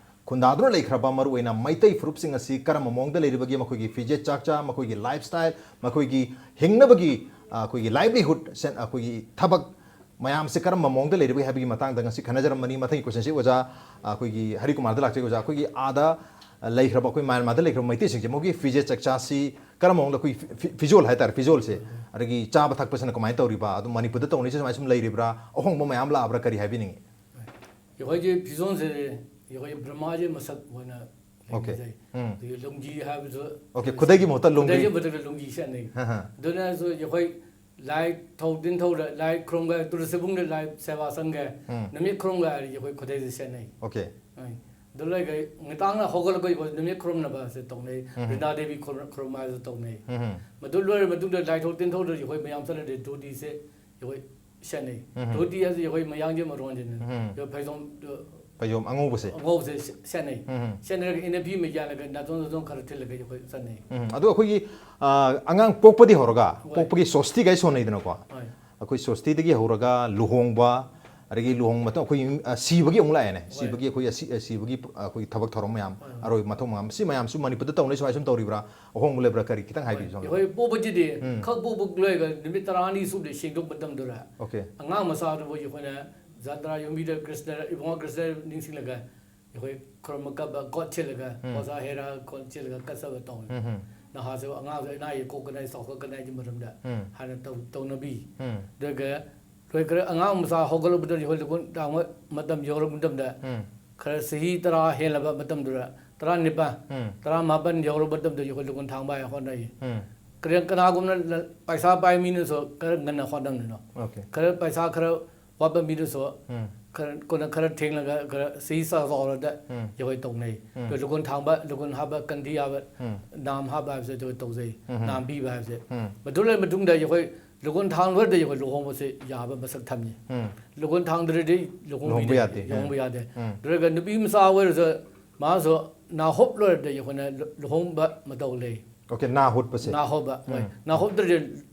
ꯈꯨꯟꯗꯥꯗꯨꯅ ꯂꯩꯈ꯭ꯔꯕ ꯃꯔꯨꯑꯣꯏꯅ ꯃꯩꯇꯩ ꯐꯨꯔꯨꯞꯁꯤꯡ ꯑꯁꯤ ꯀꯔꯝꯕ ꯃꯑꯣꯡꯗ ꯂꯩꯔꯤꯕꯒꯦ, ꯃꯈꯣꯏꯒꯤ ꯐꯤꯖꯦꯠ ꯆꯥꯛꯆꯥ, ꯃꯈꯣꯏꯒꯤ lifestyle, ꯃꯈꯣꯏꯒꯤ ꯍꯤꯡꯅꯕꯒꯤ, ꯑ, ꯑꯩꯈꯣꯏꯒꯤ livelihood, ꯁꯦꯟ-, ꯑꯩꯈꯣꯏꯒꯤ ꯊꯕꯛ ꯃꯌꯥꯝꯁꯦ ꯀꯔꯝꯕ ꯃꯑꯣꯡꯗ ꯂꯩꯔꯤꯕꯒꯦ ꯍꯥꯏꯕꯒꯤ ꯃꯇꯥꯡꯗ ꯉꯁꯤ ꯈꯟꯅꯖꯔꯝꯕꯅꯤ꯫ ꯃꯊꯪꯒꯤ questionꯁꯤ ꯑꯣꯖꯥ, ꯑꯩꯈꯣꯏꯒꯤ ꯍꯔꯤꯀꯨꯃꯥꯔꯗ ꯂꯥꯛꯆꯒꯦ꯫ ꯑꯣꯖꯥ, ꯑꯩꯈꯣꯏꯒꯤ ꯑꯥꯗ ꯂꯩꯈ꯭ꯔꯕ, ꯑꯩꯈꯣꯏ ꯃ꯭ꯌꯥꯟꯃꯥꯔꯗ ꯂꯩꯈ꯭ꯔꯕ ꯃꯩꯇꯩꯁꯤꯡꯁꯦ ꯃꯈꯣꯏꯒꯤ ꯐꯤꯖꯦꯠ ꯆꯥꯛꯆꯥꯁꯤ ꯀꯔꯝꯕ ꯃꯑꯣꯡꯗ, ꯑꯩꯈꯣꯏꯒꯤ ꯐꯤ-, ꯐꯤ-, ꯐꯤꯖꯣꯜ ꯍꯥꯏꯇꯥꯔꯦ, ꯐꯤꯖꯣꯜꯁꯦ, ꯑꯗꯒꯤ ꯆꯥꯕ ꯊꯛꯄꯁꯤꯅ ꯀꯃꯥꯏꯅ ꯇꯧꯔꯤꯕ, ꯑꯗꯨꯝ ꯃꯅꯤꯄꯨꯔꯗ ꯇꯧꯅꯔꯤꯁꯦ ꯁꯨꯃꯥꯏꯅ ꯁꯨꯝ ꯂꯩꯔꯤꯕ꯭ꯔꯥ, ꯑꯍꯣꯡꯕ ꯃꯌꯥꯝ ꯂꯥꯛꯑꯕ꯭ꯔꯥ, ꯀꯔꯤ ꯍꯥꯏꯕꯤꯅꯤꯡꯉꯤ? ꯑꯩꯈꯣꯏꯒꯤ ꯐꯤꯖꯣꯜꯁꯦ ꯑꯩꯈꯣꯏ ꯕ꯭ꯔꯍ꯭ꯃꯥꯁꯦ ꯃꯁꯛ ꯑꯣꯏꯅ Okay. ꯂꯩꯅꯖꯩ꯫ ꯎꯝ. ꯑꯗꯒꯤ ꯂꯨꯡꯒꯤ ꯍꯥꯏꯕꯁꯨ Okay, ꯈꯨꯗꯩꯒꯤ ꯃꯍꯨꯠꯇ ꯂꯨꯡꯒꯤ꯫ ꯈꯨꯗꯩꯒꯤ ꯃꯍꯨꯠꯇ ꯂꯨꯡꯒꯤ ꯁꯦꯠꯅꯩ꯫ ꯍꯥ, ꯍꯥ꯫ ꯑꯗꯨꯅꯁꯨ ꯑꯩꯈꯣꯏ ꯂꯥꯏ ꯊꯧ ꯇꯤꯟꯊꯧꯗ ꯂꯥꯏ ꯈꯨꯔꯨꯝꯒꯦ, ꯇꯨꯔꯁꯤꯕꯨꯡꯗ ꯂꯥꯏ ꯁꯦꯕꯥ ꯆꯪꯒꯦ, ꯎꯝ꯫ ꯅꯨꯃꯤꯠ ꯈꯨꯔꯨꯝꯒꯦ ꯍꯥꯏꯔꯗꯤ ꯑꯩꯈꯣꯏ ꯈꯨꯗꯩꯁꯦ ꯁꯦꯠꯅꯩ꯫ Okay. ꯑꯗꯨ ꯂꯩꯈꯩ ꯉꯇꯥꯡꯅ ꯍꯧꯒꯠꯂꯛꯄ ꯑꯩꯈꯣꯏ ꯅꯨꯃꯤꯠ ꯈꯨꯔꯨꯝꯅꯕꯁꯦ ꯇꯧꯅꯩ꯫ ꯎꯝ꯫ ꯕ꯭ꯔꯤꯟꯗꯥ ꯗꯦꯕꯤ ꯈꯨꯔꯨꯝ- ꯈꯨꯔꯨꯝ ꯍꯥꯏꯕꯁꯨ ꯇꯧꯅꯩ꯫ ꯎꯝ꯫ ꯃꯗꯨ ꯂꯣꯏꯔ ꯃꯇꯨꯡꯗ ꯂꯥꯏ ꯊꯧ ꯇꯤꯟꯊꯧꯗ ꯑꯩꯈꯣꯏ ꯃꯌꯥꯝ ꯆꯠꯂꯗꯤ ꯙꯣꯇꯤꯁꯦ ꯑꯩꯈꯣꯏ ꯁꯦꯠꯅꯩ꯫ ꯎꯝ꯫ ꯙꯣꯇꯤ ꯍꯥꯏꯁꯦ ꯑꯩꯈꯣꯏ ꯃꯌꯥꯡꯒꯤ ꯃꯔꯣꯟꯁꯤꯅ ꯎꯝ꯫ ꯑꯩꯈꯣꯏ ꯐꯩꯖꯣꯝ ꯐꯩꯖꯣꯝ ꯑꯉꯧꯕꯁꯦ꯫ ꯑꯉꯧꯕꯁꯦ ꯁꯦ- ꯁꯦꯠꯅꯩ꯫ ꯎꯝ꯫ ꯁꯦꯠꯅꯔꯒ ꯏꯅꯐꯤ ꯑꯃ ꯌꯥꯜꯂꯒ ꯅꯥꯆꯣꯝ ꯅꯥꯆꯣꯝ ꯈꯔ ꯊꯤꯜꯂꯒ ꯑꯩꯈꯣꯏ ꯆꯠꯅꯩ꯫ ꯎꯝ꯫ ꯑꯗꯣ ꯑꯩꯈꯣꯏꯒꯤ ꯑ, ꯑꯉꯥꯡ ꯄꯣꯛꯄꯗꯤ ꯍꯧꯔꯒ ꯍꯣꯏ꯫ ꯄꯣꯛꯄꯒꯤ ꯁꯣꯁꯇꯤꯒꯥꯏ ꯁꯣꯟꯅꯩꯗꯅꯀꯣ꯫ ꯍꯣꯏ꯫ ꯑꯩꯈꯣꯏ ꯁꯣꯁꯇꯤꯗꯒꯤ ꯍꯧꯔꯒ ꯂꯨꯍꯣꯡꯕ, ꯑꯗꯒꯤ ꯂꯨꯍꯣꯡꯕ ꯃꯇꯨꯡ ꯑꯩꯈꯣꯏꯒꯤ ꯑ, ꯁꯤꯕꯒꯤ ꯑꯃꯨꯛ ꯂꯥꯛꯑꯦꯅꯦ꯫ ꯍꯣꯏ꯫ ꯁꯤꯕꯒꯤ ꯑꯩꯈꯣꯏ ꯑꯁꯤ- ꯑ, ꯁꯤꯕꯒꯤ ꯑꯩꯈꯣꯏꯒꯤ ꯊꯕꯛ ꯊꯧꯔꯝ ꯃꯌꯥꯝ, ꯍꯣꯏ꯫ ꯑꯔꯣꯏꯕ ꯃꯊꯧ ꯃꯌꯥꯝ, ꯁꯤ ꯃꯌꯥꯝꯁꯨ ꯃꯅꯤꯄꯨꯔꯗ ꯇꯧꯅꯩ, ꯁꯨꯃꯥꯏꯅ ꯁꯨꯝ ꯇꯧꯔꯤꯕ꯭ꯔꯥ? ꯑꯍꯣꯡꯕ ꯂꯩꯕ꯭ꯔꯥ? ꯀꯔꯤ ꯈꯤꯇꯪ ꯍꯥꯏꯕꯤꯌꯨ, ꯁꯣꯝꯗ꯫ ꯑꯩꯈꯣꯏ ꯄꯣꯛꯄꯁꯤꯗꯤ ꯎꯝ꯫ ꯈꯛ ꯄꯣꯛꯄ ꯂꯣꯏꯔꯒ ꯅꯨꯃꯤꯠ ꯇꯔꯥꯅꯤ ꯁꯨꯕꯗ ꯁꯦꯡꯗꯣꯛ ꯃꯇꯝꯗꯨꯗ Okay꯫ ꯑꯉꯥꯡ ꯃꯆꯥꯗꯨꯕꯨ ꯑꯩꯈꯣꯏꯅ ꯖꯟꯇ꯭ꯔꯥ ꯌꯣꯝꯕꯤꯗ ꯀ꯭ꯔꯤꯁꯅ, ꯏꯕꯨꯡꯉꯣ ꯀ꯭ꯔꯤꯁꯅ ꯅꯤꯡꯁꯤꯡꯂꯒ ꯑꯩꯈꯣꯏ ꯈꯨꯔꯨꯝꯕ ꯀꯠꯄ ꯒꯣꯠ ꯁꯤꯜꯂꯒ ꯎꯝ꯫ ꯑꯣꯖꯥ ꯍꯦꯔꯥ ꯒꯣꯠ ꯁꯤꯜꯂꯒ ꯀꯠꯆꯕ ꯇꯧꯏ꯫ ꯎꯝ, ꯎꯝ꯫ ꯅꯍꯥꯁꯨ ꯑꯉꯥꯡꯁꯨ ꯑꯅꯥ ꯑꯌꯦꯛ ꯀꯣꯛꯀꯅꯤ, ꯆꯥꯎꯈꯠꯀꯅꯤ ꯍꯥꯏꯒꯤ ꯃꯔꯝꯗ ꯎꯝ꯫ ꯍꯥꯟꯅ ꯇꯧ- ꯇꯧꯅꯕꯤ꯫ ꯎꯝ꯫ ꯑꯗꯨꯒ ꯂꯣꯏꯈ꯭ꯔꯦ, ꯑꯉꯥꯡ ꯃꯆꯥ ꯍꯧꯒꯠꯂꯛꯄꯗ ꯑꯩꯈꯣꯏ ꯂꯨꯀꯣꯟ ꯇꯥꯡꯕ ꯃꯇꯝ ꯌꯧꯔꯛꯄ ꯃꯇꯝꯗ ꯎꯝ꯫ ꯈꯔ ꯆꯍꯤ ꯇꯔꯥ ꯍꯦꯜꯂꯕ ꯃꯇꯝꯗꯨꯗ, ꯇꯔꯥꯅꯤꯄꯥꯟ, ꯎꯝ꯫ ꯇꯔꯥꯃꯥꯄꯟ ꯌꯧꯔꯕ ꯃꯇꯝꯗ ꯑꯩꯈꯣꯏ ꯂꯨꯀꯣꯟ ꯊꯥꯡꯕ ꯍꯥꯏ ꯍꯣꯠꯅꯩ꯫ ꯎꯝ꯫ ꯀꯔꯤ- ꯀꯅꯥꯒꯨꯝꯅ ꯂ- ꯄꯩꯁꯥ ꯄꯥꯏ ꯃꯤꯅꯁꯨ ꯈꯔ ꯉꯟꯅ ꯍꯣꯠꯅꯕꯅꯤꯅꯣ꯫ Okay꯫ ꯈꯔ ꯄꯩꯁꯥ ꯈꯔ ꯋꯥꯠꯄ ꯃꯤꯗꯨꯁꯨ ꯎꯝ꯫ ꯈꯔ ꯀꯣꯟꯅ ꯈꯔ ꯊꯦꯡꯂꯒ ꯈꯔ ꯆꯍꯤ ꯆꯥꯎꯔꯗ ꯎꯝ꯫ ꯑꯩꯈꯣꯏ ꯇꯧꯅꯩ꯫ ꯎꯝ꯫ ꯑꯗꯣ ꯂꯨꯀꯣꯟ ꯊꯥꯡꯕ, ꯂꯨꯀꯣꯟ ꯍꯥꯞꯄ, ꯀꯟꯊꯤ ꯍꯥꯞꯄ, ꯎꯝ꯫ ꯅꯥꯝ ꯍꯥꯞꯄ ꯍꯥꯏꯕꯁꯦ ꯑꯩꯈꯣꯏ ꯇꯧꯖꯩ꯫ ꯎꯝ꯫ ꯅꯥꯝ ꯄꯤꯕ ꯍꯥꯏꯕꯁꯦ꯫ ꯎꯝ꯫ ꯃꯗꯨ ꯂꯣꯏꯔ ꯃꯇꯨꯡꯗ ꯑꯩꯈꯣꯏ ꯂꯨꯀꯣꯟ ꯊꯥꯡ ꯂꯣꯏꯔꯗ ꯑꯩꯈꯣꯏ ꯂꯨꯍꯣꯡꯕꯁꯦ ꯌꯥꯕ ꯃꯁꯛ ꯊꯝꯃꯤ꯫ ꯎꯝ꯫ ꯂꯨꯀꯣꯟ ꯊꯥꯡꯗ꯭ꯔꯗꯤ ꯂꯨꯍꯣꯡꯕ ꯌꯥꯗꯦ꯫ ꯂꯨꯍꯣꯡꯕ ꯌꯥꯗꯦ꯫ ꯎꯝ꯫ ꯑꯗꯨꯒ ꯅꯨꯄꯤ ꯃꯆꯥ ꯑꯣꯏꯔꯁꯨ ꯃꯥꯁꯨ ꯅꯥꯍꯣꯞ ꯂꯣꯏꯔꯗ ꯑꯩꯈꯣꯏꯅ ꯂꯨ- ꯂꯨꯍꯣꯡꯕ ꯃꯇꯧ ꯂꯩ꯫ Okay, ꯅꯥ ꯍꯨꯠꯄꯁꯦ꯫ ꯅꯥꯍꯣꯞꯄ, ꯍꯣꯏ꯫ ꯎꯝ꯫ ꯅꯥꯍꯣꯞꯇ꯭ꯔꯗꯤ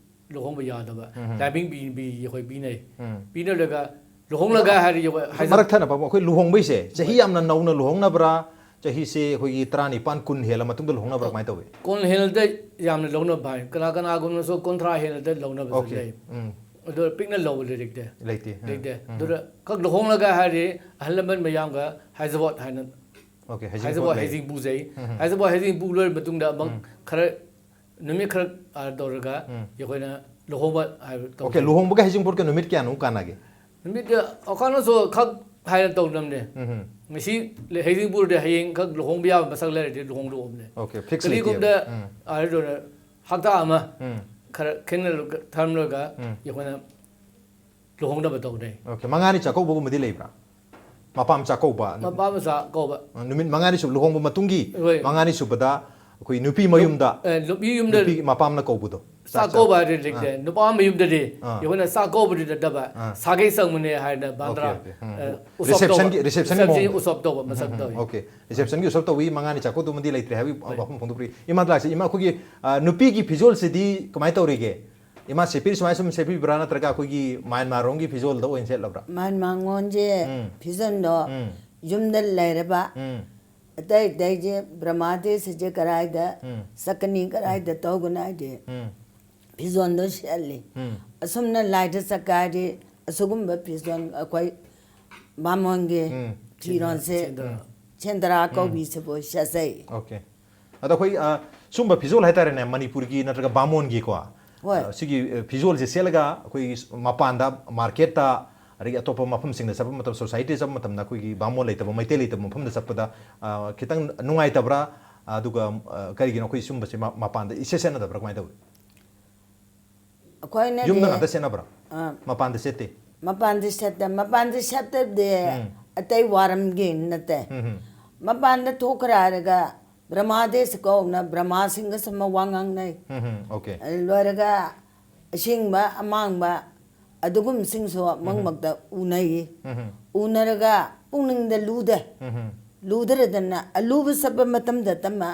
ꯂꯨꯍꯣꯡꯕ ꯌꯥꯗꯕ꯫ ꯎꯝ꯫ ꯂꯥꯏꯕꯤꯡ ꯄꯤ- ꯄꯤ- ꯑꯩꯈꯣꯏ ꯄꯤꯅꯩ꯫ ꯎꯝ꯫ ꯄꯤꯅꯔꯒ ꯂꯨꯍꯣꯡꯂꯒ ꯍꯥꯏꯔꯗꯤ ꯑꯩꯈꯣꯏ ꯍꯥꯏꯖ- ꯃꯔꯛ ꯊꯠꯅ ꯄꯥꯕꯨꯡ, ꯑꯩꯈꯣꯏ ꯂꯨꯍꯣꯡꯕꯩꯁꯦ ꯆꯍꯤ ꯌꯥꯝꯅ ꯅꯧꯅ ꯂꯨꯍꯣꯡꯅꯕ꯭ꯔꯥ? ꯆꯍꯤꯁꯦ ꯑꯩꯈꯣꯏꯒꯤ ꯇꯔꯥꯅꯤꯄꯥꯟ, ꯀꯨꯟ ꯍꯦꯜꯂ ꯃꯇꯨꯡꯗ ꯂꯨꯍꯣꯡꯅꯕ꯭ꯔꯥ? ꯀꯃꯥꯏꯅ ꯇꯧꯏ? ꯀꯣꯟ ꯍꯦꯜꯂꯗ ꯌꯥꯝꯅ ꯂꯧꯅꯕ ꯍꯥꯏ, ꯀꯅꯥ ꯀꯅꯥꯒꯨꯝꯕꯁꯨ ꯀꯨꯟꯊ꯭ꯔꯥ ꯍꯦꯜꯂꯗ ꯂꯧꯅꯕꯁꯨ Okay꯫ ꯂꯩ꯫ ꯎꯝ꯫ ꯑꯗꯣ ꯄꯤꯛꯅ ꯂꯧꯕ ꯂꯩꯔꯛꯇꯦ꯫ ꯂꯩꯇꯦ꯫ ꯎꯝ꯫ ꯂꯩꯇꯦ꯫ ꯎꯝ꯫ ꯑꯗꯨꯗ ꯈꯛ ꯂꯨꯍꯣꯡꯂꯒ ꯍꯥꯏꯔꯗꯤ ꯑꯍꯜ ꯂꯃꯟ ꯃꯌꯥꯝꯒ ꯍꯥꯏꯖꯕꯣꯠ ꯍꯥꯏꯅ, Okay, ꯍꯥꯏꯖꯕꯣꯠ ꯍꯩꯖꯤꯡꯄꯣꯠ ꯂꯩ꯫ ꯍꯩꯖꯤꯡ ꯄꯨꯖꯩ꯫ ꯎꯝ꯫ ꯍꯥꯏꯖꯕꯣꯠ ꯍꯩꯖꯤꯡ ꯄꯨ ꯂꯣꯏꯔ ꯃꯇꯨꯡꯗ ꯑꯃꯨꯛ ꯎꯝ꯫ ꯈꯔ ꯅꯨꯃꯤꯠ ꯈꯔ ꯑꯥ ꯇꯧꯔꯒ ꯎꯝ꯫ ꯑꯩꯈꯣꯏꯅ ꯂꯨꯍꯣꯡꯕ ꯍꯥꯏꯕ ꯇꯧꯖꯩ꯫ Okay, ꯂꯨꯍꯣꯡꯕꯒ ꯍꯩꯖꯤꯡꯄꯣꯠꯀ ꯅꯨꯃꯤꯠ ꯀꯌꯥꯅꯣ ꯀꯥꯟꯅꯒꯦ? ꯅꯨꯃꯤꯠꯇ ꯑꯩꯈꯣꯏꯅꯁꯨ ꯈꯛ ꯍꯥꯏꯅ ꯇꯧꯗꯕꯅꯦ꯫ ꯎꯝ꯫ ꯉꯁꯤ ꯍꯩꯖꯤꯡꯄꯣꯠꯇ ꯍꯌꯦꯡꯈꯛ ꯂꯨꯍꯣꯡꯕ ꯌꯥꯕ ꯃꯁꯛ ꯂꯩꯔꯗꯤ ꯂꯨꯍꯣꯡꯗꯣꯛꯑꯕꯅꯦ꯫ Okay, fix ꯀꯔꯤꯒꯨꯝꯕꯗ ꯂꯩꯇꯦꯕ꯫ ꯎꯝ꯫ ꯑꯗꯨꯅ ꯍꯞꯇꯥ ꯑꯃ ꯎꯝ꯫ ꯈꯔ ꯈꯦꯠꯅ ꯊꯝꯂꯒ ꯎꯝ꯫ ꯑꯩꯈꯣꯏꯅ ꯂꯨꯍꯣꯡꯅꯕ ꯇꯧꯅꯩ꯫ Okay, ꯃꯉꯥꯅꯤ ꯆꯥꯛꯀꯧꯕꯒꯨꯝꯕꯗꯤ ꯂꯩꯕ꯭ꯔꯥ? ꯃꯄꯥꯝ ꯆꯥꯛꯀꯧꯕ꯫ ꯃꯄꯥꯝ ꯆꯥꯛꯀꯧꯕ꯫ ꯑ, ꯅꯨꯃꯤꯠ ꯃꯉꯥꯅꯤ ꯁꯨꯕ ꯂꯨꯍꯣꯡꯕ ꯃꯇꯨꯡꯒꯤ ꯍꯣꯏ꯫ ꯃꯉꯥꯅꯤ ꯁꯨꯕꯗ ꯑꯩꯈꯣꯏ ꯅꯨꯄꯤ ꯃꯌꯨꯝꯗ ꯑꯦ, ꯅꯨꯄꯤ ꯌꯨꯝꯗ ꯅꯨꯄꯤ ꯃꯄꯥꯝꯅ ꯀꯧꯕꯗꯣ꯫ ꯆꯥꯛ ꯆꯥꯛꯀꯧꯕ ꯆꯥ- ꯍꯥꯏꯗꯤ ꯂꯩꯇꯦ꯫ ꯑꯥ꯫ ꯅꯨꯄꯥ ꯃꯌꯨꯝꯗꯗꯤ ꯑꯥ꯫ ꯑꯩꯈꯣꯏꯅ ꯆꯥꯛꯀꯧꯕꯗꯤ ꯅꯠꯇꯕ ꯑꯥ꯫ ꯁꯥꯒꯩ ꯆꯪꯕꯅꯦ ꯍꯥꯏꯅ ꯕꯥꯟꯗ꯭ꯔꯥ Okay, okay. ꯎꯝ꯫ ꯑꯦ, ꯎꯁꯣꯞ Reception ꯇꯧꯕ꯫ ꯒꯤ, reception ꯒꯤ Reception ꯒꯤ ꯃꯑꯣꯡꯗ꯫ ꯎꯁꯣꯞ ꯇꯧꯕ ꯃꯁꯛ ꯇꯧꯏ꯫ Okay, reception ꯒꯤ ꯎꯁꯣꯞ ꯇꯧꯕꯒꯤ ꯃꯉꯥꯅꯤ ꯆꯥꯛꯀꯧꯕꯗꯨꯃꯗꯤ ꯂꯩꯇ꯭ꯔꯦ ꯍꯥꯏꯕꯒꯤ ꯍꯣꯏ꯫ ꯋꯥꯐꯝ ꯐꯣꯡꯗꯣꯛꯄꯤꯔꯤ꯫ ꯏꯃꯥ ꯂꯥꯛꯁꯦ, ꯏꯃꯥ ꯑꯩꯈꯣꯏꯒꯤ, ꯑ, ꯅꯨꯄꯤꯒꯤ ꯐꯤꯖꯣꯜꯁꯤꯗꯤ ꯀꯃꯥꯏꯅ ꯇꯧꯔꯤꯒꯦ? ꯏꯃꯥ ꯁꯦꯠꯄꯤꯔꯤ ꯁꯨꯃꯥꯏꯅ ꯁꯨꯝ ꯁꯦꯠꯄꯤꯕ꯭ꯔꯥ, ꯅꯠꯇ꯭ꯔꯒ ꯑꯩꯈꯣꯏꯒꯤ ꯃ꯭ꯌꯥꯟꯃꯥꯔ ꯔꯣꯝꯒꯤ ꯐꯤꯖꯣꯜꯗ ꯑꯣꯏꯅ ꯁꯦꯠꯂꯕ꯭ꯔꯥ? ꯃꯥꯟ ꯃꯥꯡꯉꯣꯟꯁꯦ ꯎꯝ꯫ ꯐꯤꯖꯣꯜꯗꯣ ꯎꯝ꯫ ꯌꯨꯝꯗ ꯂꯩꯔꯕ ꯎꯝ꯫ ꯑꯇꯩ ꯑꯇꯩꯁꯦ ꯕ꯭ꯔꯍꯃꯥꯗꯦꯁꯁꯦ ꯀꯗꯥꯏꯗ ꯎꯝ꯫ ꯆꯠꯀꯅꯤ, ꯀꯗꯥꯏꯗ ꯇꯧꯒꯅꯤ ꯍꯥꯏꯗꯤ ꯎꯝ꯫ ꯐꯤꯖꯣꯜꯗꯣ ꯁꯦꯠꯂꯤ꯫ ꯎꯝ꯫ ꯑꯁꯨꯝꯅ ꯂꯥꯏꯗ ꯆꯠꯀꯦ ꯍꯥꯏꯗꯤ ꯑꯁꯤꯒꯨꯝꯕ ꯐꯤꯖꯣꯜ ꯑꯩꯈꯣꯏ ꯕꯥꯃꯣꯟꯒꯤ ꯎꯝ꯫ ꯐꯤꯔꯣꯜꯁꯦ ꯁꯦꯟꯗ꯭ꯔꯥ꯫ ꯁꯦꯟꯗ꯭ꯔꯥ ꯀꯧꯕꯤꯁꯤꯕꯨ ꯁꯦꯠꯆꯩ꯫ Okay꯫ ꯑꯗꯣ ꯑꯩꯈꯣꯏ, ꯑ, ꯁꯨꯝꯕ ꯐꯤꯖꯣꯜ ꯍꯥꯏꯇꯥꯔꯦꯅꯦ, ꯃꯅꯤꯄꯨꯔꯒꯤ ꯅꯠꯇ꯭ꯔꯒ ꯕꯥꯃꯣꯟꯒꯤꯀꯣ, ꯍꯣꯏ꯫ ꯑ, ꯁꯤꯒꯤ, ꯑ, ꯐꯤꯖꯣꯜꯁꯦ ꯁꯦꯠꯂꯒ ꯑꯩꯈꯣꯏꯒꯤ ꯃꯄꯥꯟꯗ ꯃꯥꯔꯀꯦꯠꯇ, ꯑꯗꯒꯤ ꯑꯇꯣꯞꯄ ꯃꯐꯝꯁꯤꯡꯗ ꯆꯠꯄ ꯃꯇꯝ, ꯁꯣꯁꯥꯏꯇꯤꯗ ꯆꯠꯄ ꯃꯇꯝꯗ ꯑꯩꯈꯣꯏꯒꯤ ꯕꯥꯃꯣꯟ ꯂꯩꯇꯕ, ꯃꯩꯇꯩ ꯂꯩꯇꯕ ꯃꯐꯝꯗ ꯆꯠꯄꯗ, ꯑ, ꯈꯤꯇꯪ ꯅꯨꯡꯉꯥꯏꯇꯕ꯭ꯔꯥ? ꯑꯗꯨꯒ, ꯑ, ꯀꯔꯤꯒꯤꯅꯣ ꯑꯩꯈꯣꯏ ꯁꯨꯝꯕꯁꯦ ꯃ-, ꯃꯄꯥꯟꯗ ꯏꯁꯦꯠ ꯁꯦꯠꯅꯗꯕ꯭ꯔꯥ? ꯀꯃꯥꯏꯅ ꯇꯧꯏ? ꯑꯩꯈꯣꯏꯅꯗꯤ ꯌꯨꯝꯗ ꯉꯥꯛꯇ ꯁꯦꯠꯅꯕ꯭ꯔꯥ? ꯑꯥ꯫ ꯃꯄꯥꯟꯗ ꯁꯦꯠꯇꯦ? ꯃꯄꯥꯟꯗꯤ ꯁꯦꯠꯇꯦ꯫ ꯃꯄꯥꯟꯗꯤ ꯁꯦꯠꯇꯕꯗꯤ ꯎꯝ꯫ ꯑꯇꯩ ꯋꯥꯔꯝꯒꯤ ꯅꯠꯇꯦ꯫ ꯎꯝ ꯍꯝ꯫ ꯃꯄꯥꯟꯗ ꯊꯣꯛꯈ꯭ꯔꯦ ꯍꯥꯏꯔꯒ ꯕ꯭ꯔꯍꯃꯥꯗꯦꯁ ꯀꯧꯅ ꯕ꯭ꯔꯍꯃꯥꯁꯤꯡꯒ ꯁꯨꯝ ꯋꯥ ꯉꯥꯡꯅꯩ꯫ ꯎꯝ ꯍꯝ, okay꯫ ꯂꯣꯏꯔꯒ ꯑꯁꯦꯡꯕ ꯑꯃꯥꯡꯕ ꯑꯗꯨꯒꯨꯝꯕꯁꯤꯡꯁꯨ ꯃꯔꯛ ꯃꯔꯛꯇ ꯎꯅꯩ꯫ ꯎꯝ ꯍꯝ꯫ ꯎꯅꯔꯒ ꯄꯨꯛꯅꯤꯡꯗ ꯂꯨꯗꯦ꯫ ꯎꯝ ꯍꯝ꯫ ꯂꯨꯗ꯭ꯔꯗꯅ ꯑꯂꯨꯕ ꯆꯠꯄ ꯃꯇꯝꯗ ꯇꯝꯃ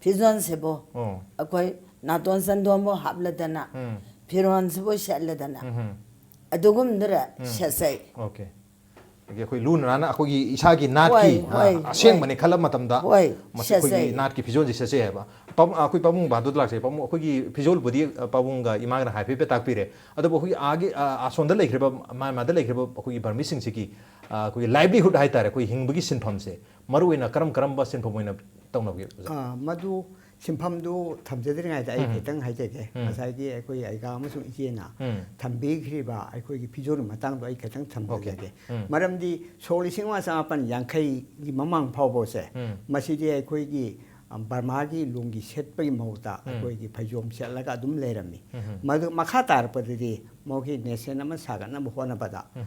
ꯐꯤꯖꯣꯜꯁꯤꯕꯨ ꯑꯣ꯫ ꯑꯩꯈꯣꯏ ꯅꯥꯇꯣꯟ ꯆꯟꯗꯣꯟꯕꯨ ꯍꯥꯞꯂꯗꯅ ꯎꯝ꯫ ꯐꯤꯔꯣꯜꯁꯤꯕꯨ ꯁꯦꯠꯂꯗꯅ ꯎꯝ ꯍꯝ꯫ ꯑꯗꯨꯒꯨꯝꯗꯨꯗ ꯎꯝ꯫ ꯁꯦꯠꯆꯩ꯫ Okay꯫ ꯑꯗꯒꯤ ꯑꯩꯈꯣꯏ ꯂꯨꯅ ꯅꯥꯟꯅ ꯑꯩꯈꯣꯏꯒꯤ ꯏꯁꯥꯒꯤ ꯅꯥꯠꯀꯤ, ꯍꯣꯏ, ꯑ, ꯍꯣꯏ, ꯑꯁꯦꯡꯕꯅꯦ ꯍꯣꯏ꯫ ꯈꯜꯂꯕ ꯃꯇꯝꯗ ꯍꯣꯏ, ꯃꯁꯤ ꯑꯩꯈꯣꯏꯒꯤ ꯁꯦꯠꯆꯩ꯫ ꯅꯥꯠꯀꯤ ꯐꯤꯖꯣꯜꯁꯦ ꯁꯦꯠꯆꯩ ꯍꯥꯏꯕ꯫ ꯄꯥꯕꯨꯡ, ꯑꯩꯈꯣꯏ ꯄꯥꯕꯨꯡ ꯕꯍꯥꯗꯨꯔ ꯂꯥꯛꯆꯩ꯫ ꯄꯥꯕꯨꯡ, ꯑꯩꯈꯣꯏꯒꯤ ꯐꯤꯖꯣꯜꯕꯨꯗꯤ, ꯑ, ꯄꯥꯕꯨꯡꯒ ꯏꯃꯥꯒꯅ ꯍꯥꯏꯐꯦꯠ ꯍꯥꯏꯐꯦꯠ ꯇꯥꯛꯄꯤꯔꯦ꯫ ꯑꯗꯨꯕꯨ ꯑꯩꯈꯣꯏꯒꯤ ꯑꯥꯒꯤ, ꯑ, ꯑꯁꯣꯝꯗ ꯂꯩꯈ꯭ꯔꯤꯕ, ꯃ꯭ꯌꯥꯟꯃꯥꯔꯗ ꯂꯩꯈ꯭ꯔꯤꯕ ꯑꯩꯈꯣꯏꯒꯤ ꯕꯔꯃꯤꯁꯤꯡꯁꯤꯒꯤ, ꯑ, ꯑꯩꯈꯣꯏꯒꯤ livelihood ꯍꯥꯏꯇꯥꯔꯦ, ꯑꯩꯈꯣꯏ ꯍꯤꯡꯕꯒꯤ ꯁꯤꯟꯐꯝꯁꯦ ꯃꯔꯨ ꯑꯣꯏꯅ ꯀꯔꯝ ꯀꯔꯝꯕ ꯁꯤꯟꯐꯝ ꯑꯣꯏꯅ ꯇꯧꯅꯕꯒꯦ, ꯑꯣꯖꯥ? ꯑ, ꯃꯗꯨ ꯁꯤꯟꯐꯝꯗꯨ ꯊꯝꯖꯗ꯭ꯔꯤꯉꯩꯗ ꯑꯩ ꯎꯝ꯫ ꯈꯤꯇꯪ ꯍꯥꯏꯖꯒꯦ꯫ ꯎꯝ꯫ ꯉꯁꯥꯏꯒꯤ ꯑꯩꯈꯣꯏ ꯑꯩꯒꯥ ꯑꯃꯁꯨꯡ ꯏꯆꯦꯅ ꯎꯝ꯫ ꯊꯝꯕꯤꯈ꯭ꯔꯤꯕ ꯑꯩꯈꯣꯏꯒꯤ ꯐꯤꯖꯣꯜꯒꯤ ꯃꯇꯥꯡꯗꯣ ꯑꯩ ꯈꯤꯇꯪ ꯊꯝꯖꯒꯦ꯫ ꯎꯝ꯫ ꯃꯔꯝꯗꯤ ꯁꯣꯛ ꯂꯤꯁꯤꯡ ꯑꯃ ꯆꯃꯥꯄꯟ ꯌꯥꯡꯈꯩꯒꯤ ꯃꯃꯥꯡ ꯐꯥꯎꯕꯁꯦ, ꯎꯝ꯫ ꯃꯁꯤꯗꯤ ꯑꯩꯈꯣꯏꯒꯤ, ꯑ, ꯕꯔꯃꯥꯒꯤ ꯂꯣꯟꯒꯤ ꯁꯦꯠꯄꯒꯤ ꯃꯍꯨꯠꯇ ꯎꯝ꯫ ꯑꯩꯈꯣꯏꯒꯤ ꯐꯩꯖꯣꯝ ꯁꯦꯠꯂꯒ ꯑꯗꯨꯝ ꯂꯩꯔꯝꯃꯤ꯫ ꯎꯝ꯫ ꯃꯗꯨ ꯃꯈꯥ ꯇꯥꯔꯛꯄꯗꯗꯤ ꯃꯈꯣꯏꯒꯤ ꯅꯦꯁꯟ ꯑꯃ ꯁꯥꯒꯠꯅꯕ ꯍꯣꯠꯅꯕꯗ ꯎꯝ꯫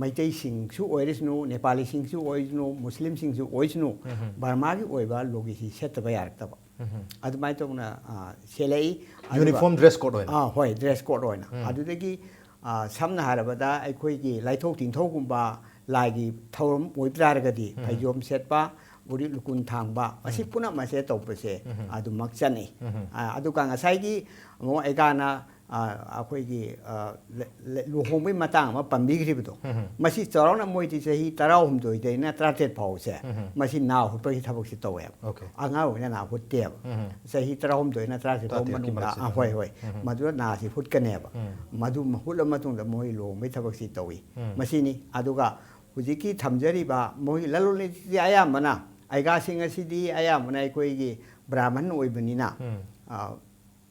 ꯃꯩꯇꯩꯁꯤꯡꯁꯨ ꯑꯣꯏꯔꯁꯅꯨ, ꯅꯦꯄꯥꯂꯤꯁꯤꯡꯁꯨ ꯑꯣꯏꯁꯅꯨ, ꯃꯨꯁꯂꯤꯝꯁꯤꯡꯁꯨ ꯑꯣꯏꯁꯅꯨ, ꯎꯝ꯫ ꯕꯔꯃꯥꯒꯤ ꯑꯣꯏꯕ ꯂꯣꯒꯤꯁꯤ ꯁꯦꯠꯇꯕ ꯌꯥꯔꯛꯇꯕ꯫ ꯎꯝ꯫ ꯑꯗꯨꯃꯥꯏꯅ ꯇꯧꯅ, ꯑ, ꯁꯦꯠꯂꯛꯏ꯫ ꯑꯗꯨꯒ Uniform dress code ꯑꯣꯏꯅ? ꯑꯥ, ꯍꯣꯏ, dress code ꯑꯣꯏꯅ꯫ ꯎꯝ꯫ ꯑꯗꯨꯗꯒꯤ, ꯑ, ꯁꯝꯅ ꯍꯥꯏꯔꯕꯗ ꯑꯩꯈꯣꯏꯒꯤ ꯂꯥꯏꯊꯧ ꯇꯤꯟꯊꯧꯒꯨꯝꯕ ꯂꯥꯏꯒꯤ ꯊꯧꯔꯝ ꯑꯣꯏꯕ ꯇꯥꯔꯒꯗꯤ ꯎꯝ꯫ ꯐꯩꯖꯣꯝ ꯁꯦꯠꯄ, ꯎꯔꯤꯠ ꯎꯀꯨꯟ ꯊꯥꯡꯕ, ꯑꯁꯤ ꯎꯝ꯫ ꯄꯨꯝꯅꯃꯛ ꯑꯁꯦ ꯇꯧꯕꯁꯦ ꯎꯝ꯫ ꯑꯗꯨꯃꯛ ꯆꯠꯅꯩ꯫ ꯎꯝ꯫ ꯑ, ꯑꯗꯨꯒ ꯉꯁꯥꯏꯒꯤ ꯑꯃꯨꯛ ꯑꯩꯒꯥꯅ, ꯑ, ꯑꯩꯈꯣꯏꯒꯤ, ꯑ, ꯂ-, ꯂ-, ꯂꯨꯍꯣꯡꯕꯒꯤ ꯃꯇꯥꯡ ꯑꯃ ꯄꯟꯕꯤꯈ꯭ꯔꯤꯕꯗꯣ, ꯎꯝ꯫ ꯃꯁꯤ ꯆꯥꯎꯔꯥꯛꯅ ꯃꯣꯏꯗꯤ ꯆꯍꯤ ꯇꯔꯥꯍꯨꯝꯗꯣꯏꯗꯩꯅ ꯇꯔꯥꯇꯔꯦꯠ ꯐꯥꯎꯁꯦ, ꯎꯝ꯫ ꯃꯁꯤ ꯅꯥ ꯍꯨꯠꯄꯒꯤ ꯊꯕꯛꯁꯤ ꯇꯧꯋꯦꯕ꯫ Okay꯫ ꯑꯉꯥꯡ ꯑꯣꯏꯅ ꯅꯥ ꯍꯨꯠꯇꯦꯕ꯫ ꯎꯝ꯫ ꯆꯍꯤ ꯇꯔꯥꯍꯨꯝꯗꯣꯏꯅ ꯇꯔꯥꯇꯔꯦꯠ ꯐꯥꯎ ꯇꯔꯥꯇꯔꯦꯠꯀꯤ ꯃꯅꯨꯡꯗ, ꯃꯔꯛꯁꯤꯗ꯫ ꯑ, ꯍꯣꯏ, ꯍꯣꯏ꯫ ꯎꯝ꯫ ꯃꯗꯨꯗ ꯅꯥꯁꯤ ꯍꯨꯠꯀꯅꯦꯕ꯫ ꯎꯝ꯫ ꯃꯗꯨ ꯍꯨꯠꯂ ꯃꯇꯨꯡꯗ ꯃꯣꯏ ꯂꯨꯍꯣꯡꯕꯒꯤ ꯊꯕꯛꯁꯤ ꯇꯧꯏ꯫ ꯎꯝ꯫ ꯃꯁꯤꯅꯤ꯫ ꯑꯗꯨꯒ ꯍꯧꯖꯤꯛꯀꯤ ꯊꯝꯖꯔꯤꯕ ꯃꯣꯏꯒꯤ ꯂꯂꯣꯟ ꯏꯇꯤꯛꯁꯦ ꯑꯌꯥꯝꯕꯅ, ꯑꯩꯒꯥꯁꯤꯡ ꯑꯁꯤꯗꯤ ꯑꯌꯥꯝꯕꯅ ꯑꯩꯈꯣꯏꯒꯤ ꯕ꯭ꯔꯥꯍꯃꯟ ꯑꯣꯏꯕꯅꯤꯅ, ꯎꯝ꯫ ꯑ,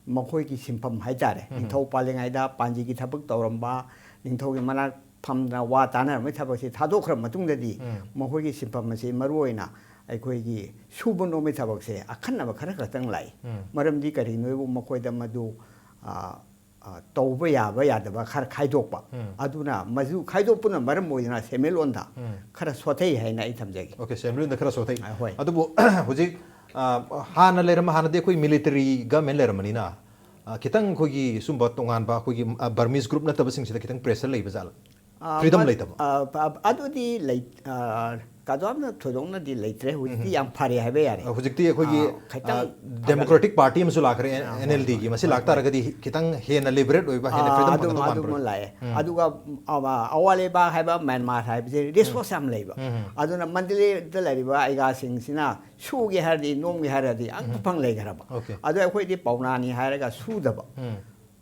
ꯃꯈꯣꯏꯒꯤ ꯁꯤꯟꯐꯝ ꯍꯥꯏꯇꯥꯔꯦ, ꯎꯝ꯫ ꯅꯤꯡꯊꯧ ꯄꯥꯜꯂꯤꯉꯩꯗ ꯄꯥꯟꯖꯤꯒꯤ ꯊꯕꯛ ꯇꯧꯔꯝꯕ, ꯅꯤꯡꯊꯧꯒꯤ ꯃꯅꯥꯛ ꯐꯝꯗꯅ ꯋꯥ ꯇꯥꯅꯔꯝꯕꯒꯤ ꯊꯕꯛꯁꯤ ꯊꯥꯗꯣꯛꯈ꯭ꯔ ꯃꯇꯨꯡꯗꯗꯤ, ꯎꯝ꯫ ꯃꯈꯣꯏꯒꯤ ꯁꯤꯟꯐꯝ ꯑꯁꯤ ꯃꯔꯨꯑꯣꯏꯅ ꯑꯩꯈꯣꯏꯒꯤ ꯁꯨꯕ ꯅꯣꯝꯕꯒꯤ ꯊꯕꯛꯁꯦ ꯑꯈꯟꯅꯕ ꯈꯔ ꯈꯛꯇꯪ ꯂꯥꯛꯏ꯫ ꯎꯝ꯫ ꯃꯔꯝꯗꯤ ꯀꯔꯤꯒꯤꯅꯣ ꯍꯥꯏꯕꯨ ꯃꯈꯣꯏꯗ ꯃꯗꯨ, ꯑ, ꯑ, ꯇꯧꯕ ꯌꯥꯕ ꯌꯥꯗꯕ ꯈꯔ ꯈꯥꯏꯗꯣꯛꯄ꯫ ꯎꯝ꯫ ꯑꯗꯨꯅ ꯃꯗꯨ ꯈꯥꯏꯗꯣꯛꯄꯅ ꯃꯔꯝ ꯑꯣꯏꯗꯨꯅ ꯁꯦꯟꯃꯤꯠꯂꯣꯟꯗ ꯎꯝ꯫ ꯈꯔ ꯁꯣꯊꯩ ꯍꯥꯏꯅ ꯑꯩ ꯊꯝꯖꯒꯦ꯫ Okay, ꯁꯦꯟꯃꯤꯠꯂꯣꯟꯗ ꯈꯔ ꯁꯣꯊꯩ꯫ ꯑ, ꯍꯣꯏ꯫ ꯑꯗꯨꯕꯨ ꯍꯧꯖꯤꯛ, ꯑ, ꯍꯥꯟꯅ ꯂꯩꯔꯝꯕ, ꯍꯥꯟꯅꯗꯤ ꯑꯩꯈꯣꯏ military government ꯂꯩꯔꯝꯕꯅꯤꯅ, ꯑ, ꯈꯤꯇꯪ ꯑꯩꯈꯣꯏꯒꯤ ꯁꯨꯝꯕ ꯇꯣꯉꯥꯟꯕ ꯑꯩꯈꯣꯏꯒꯤ, ꯑ, Burmese group ꯅꯠꯇꯕꯁꯤꯡꯁꯤꯗ ꯈꯤꯇꯪ pressure ꯂꯩꯕ ꯖꯥꯠꯂ? ꯑ, Freedom ꯃ-, ꯂꯩꯇꯕ? ꯑ, ꯑ, ꯑꯗꯨꯗꯤ ꯂꯩ-, ꯑ, ꯀꯗꯣꯝꯅ ꯊꯣꯏꯗꯣꯛꯅꯗꯤ ꯂꯩꯇ꯭ꯔꯦ꯫ ꯍꯧꯖꯤꯛꯇꯤ ꯎꯝ꯫ ꯌꯥꯝ ꯐꯔꯦ ꯍꯥꯏꯕ ꯌꯥꯔꯦ꯫ ꯑ, ꯍꯧꯖꯤꯛꯇꯤ ꯑꯩꯈꯣꯏꯒꯤ, ꯑ, ꯈꯤꯇꯪ ꯑ, ꯐꯒꯠꯂꯦ꯫ Democratic Party ꯑꯃꯁꯨ ꯂꯥꯛꯈ꯭ꯔꯦ, ꯑ, ꯍꯣꯏ, NLD ꯒꯤ꯫ ꯍꯣꯏ, ꯃꯁꯤ ꯍꯣꯏ, ꯂꯥꯛꯇꯥꯔꯒꯗꯤ ꯈꯤꯇꯪ ꯍꯦꯟꯅ liberate ꯑꯣꯏꯕ, ꯍꯦꯟꯅ ꯑ, freedom ꯑꯗꯨꯝ, ꯐꯪꯒꯗꯧꯕ ꯑꯗꯨꯃ ꯃꯥꯟꯕ꯭ꯔꯥ? ꯂꯥꯛꯑꯦ꯫ ꯎꯝ꯫ ꯑꯗꯨꯒ, ꯑ, ꯑꯋꯥ ꯂꯩꯕꯥꯛ ꯍꯥꯏꯕ ꯃ꯭ꯌꯥꯟꯃꯥꯔ ꯍꯥꯏꯕꯁꯦ response ꯌꯥꯝ ꯂꯩꯕ꯫ ꯎꯝ꯫ ꯑꯗꯨꯅ ꯃꯟꯗꯂꯦꯗ ꯂꯩꯔꯤꯕ ꯑꯩꯒꯥꯁꯤꯡꯁꯤꯅ ꯁꯨꯒꯦ ꯍꯥꯏꯔꯗꯤ, ꯅꯣꯝꯒꯦ ꯍꯥꯏꯔꯗꯤ ꯑꯗꯨꯝ ꯐꯪ ꯂꯩꯈ꯭ꯔꯕ꯫ Okay꯫ ꯑꯗꯣ ꯑꯩꯈꯣꯏꯗꯤ ꯄꯥꯎꯅꯥꯅꯤ ꯍꯥꯏꯔꯒ ꯁꯨꯗꯕ꯫ ꯎꯝ꯫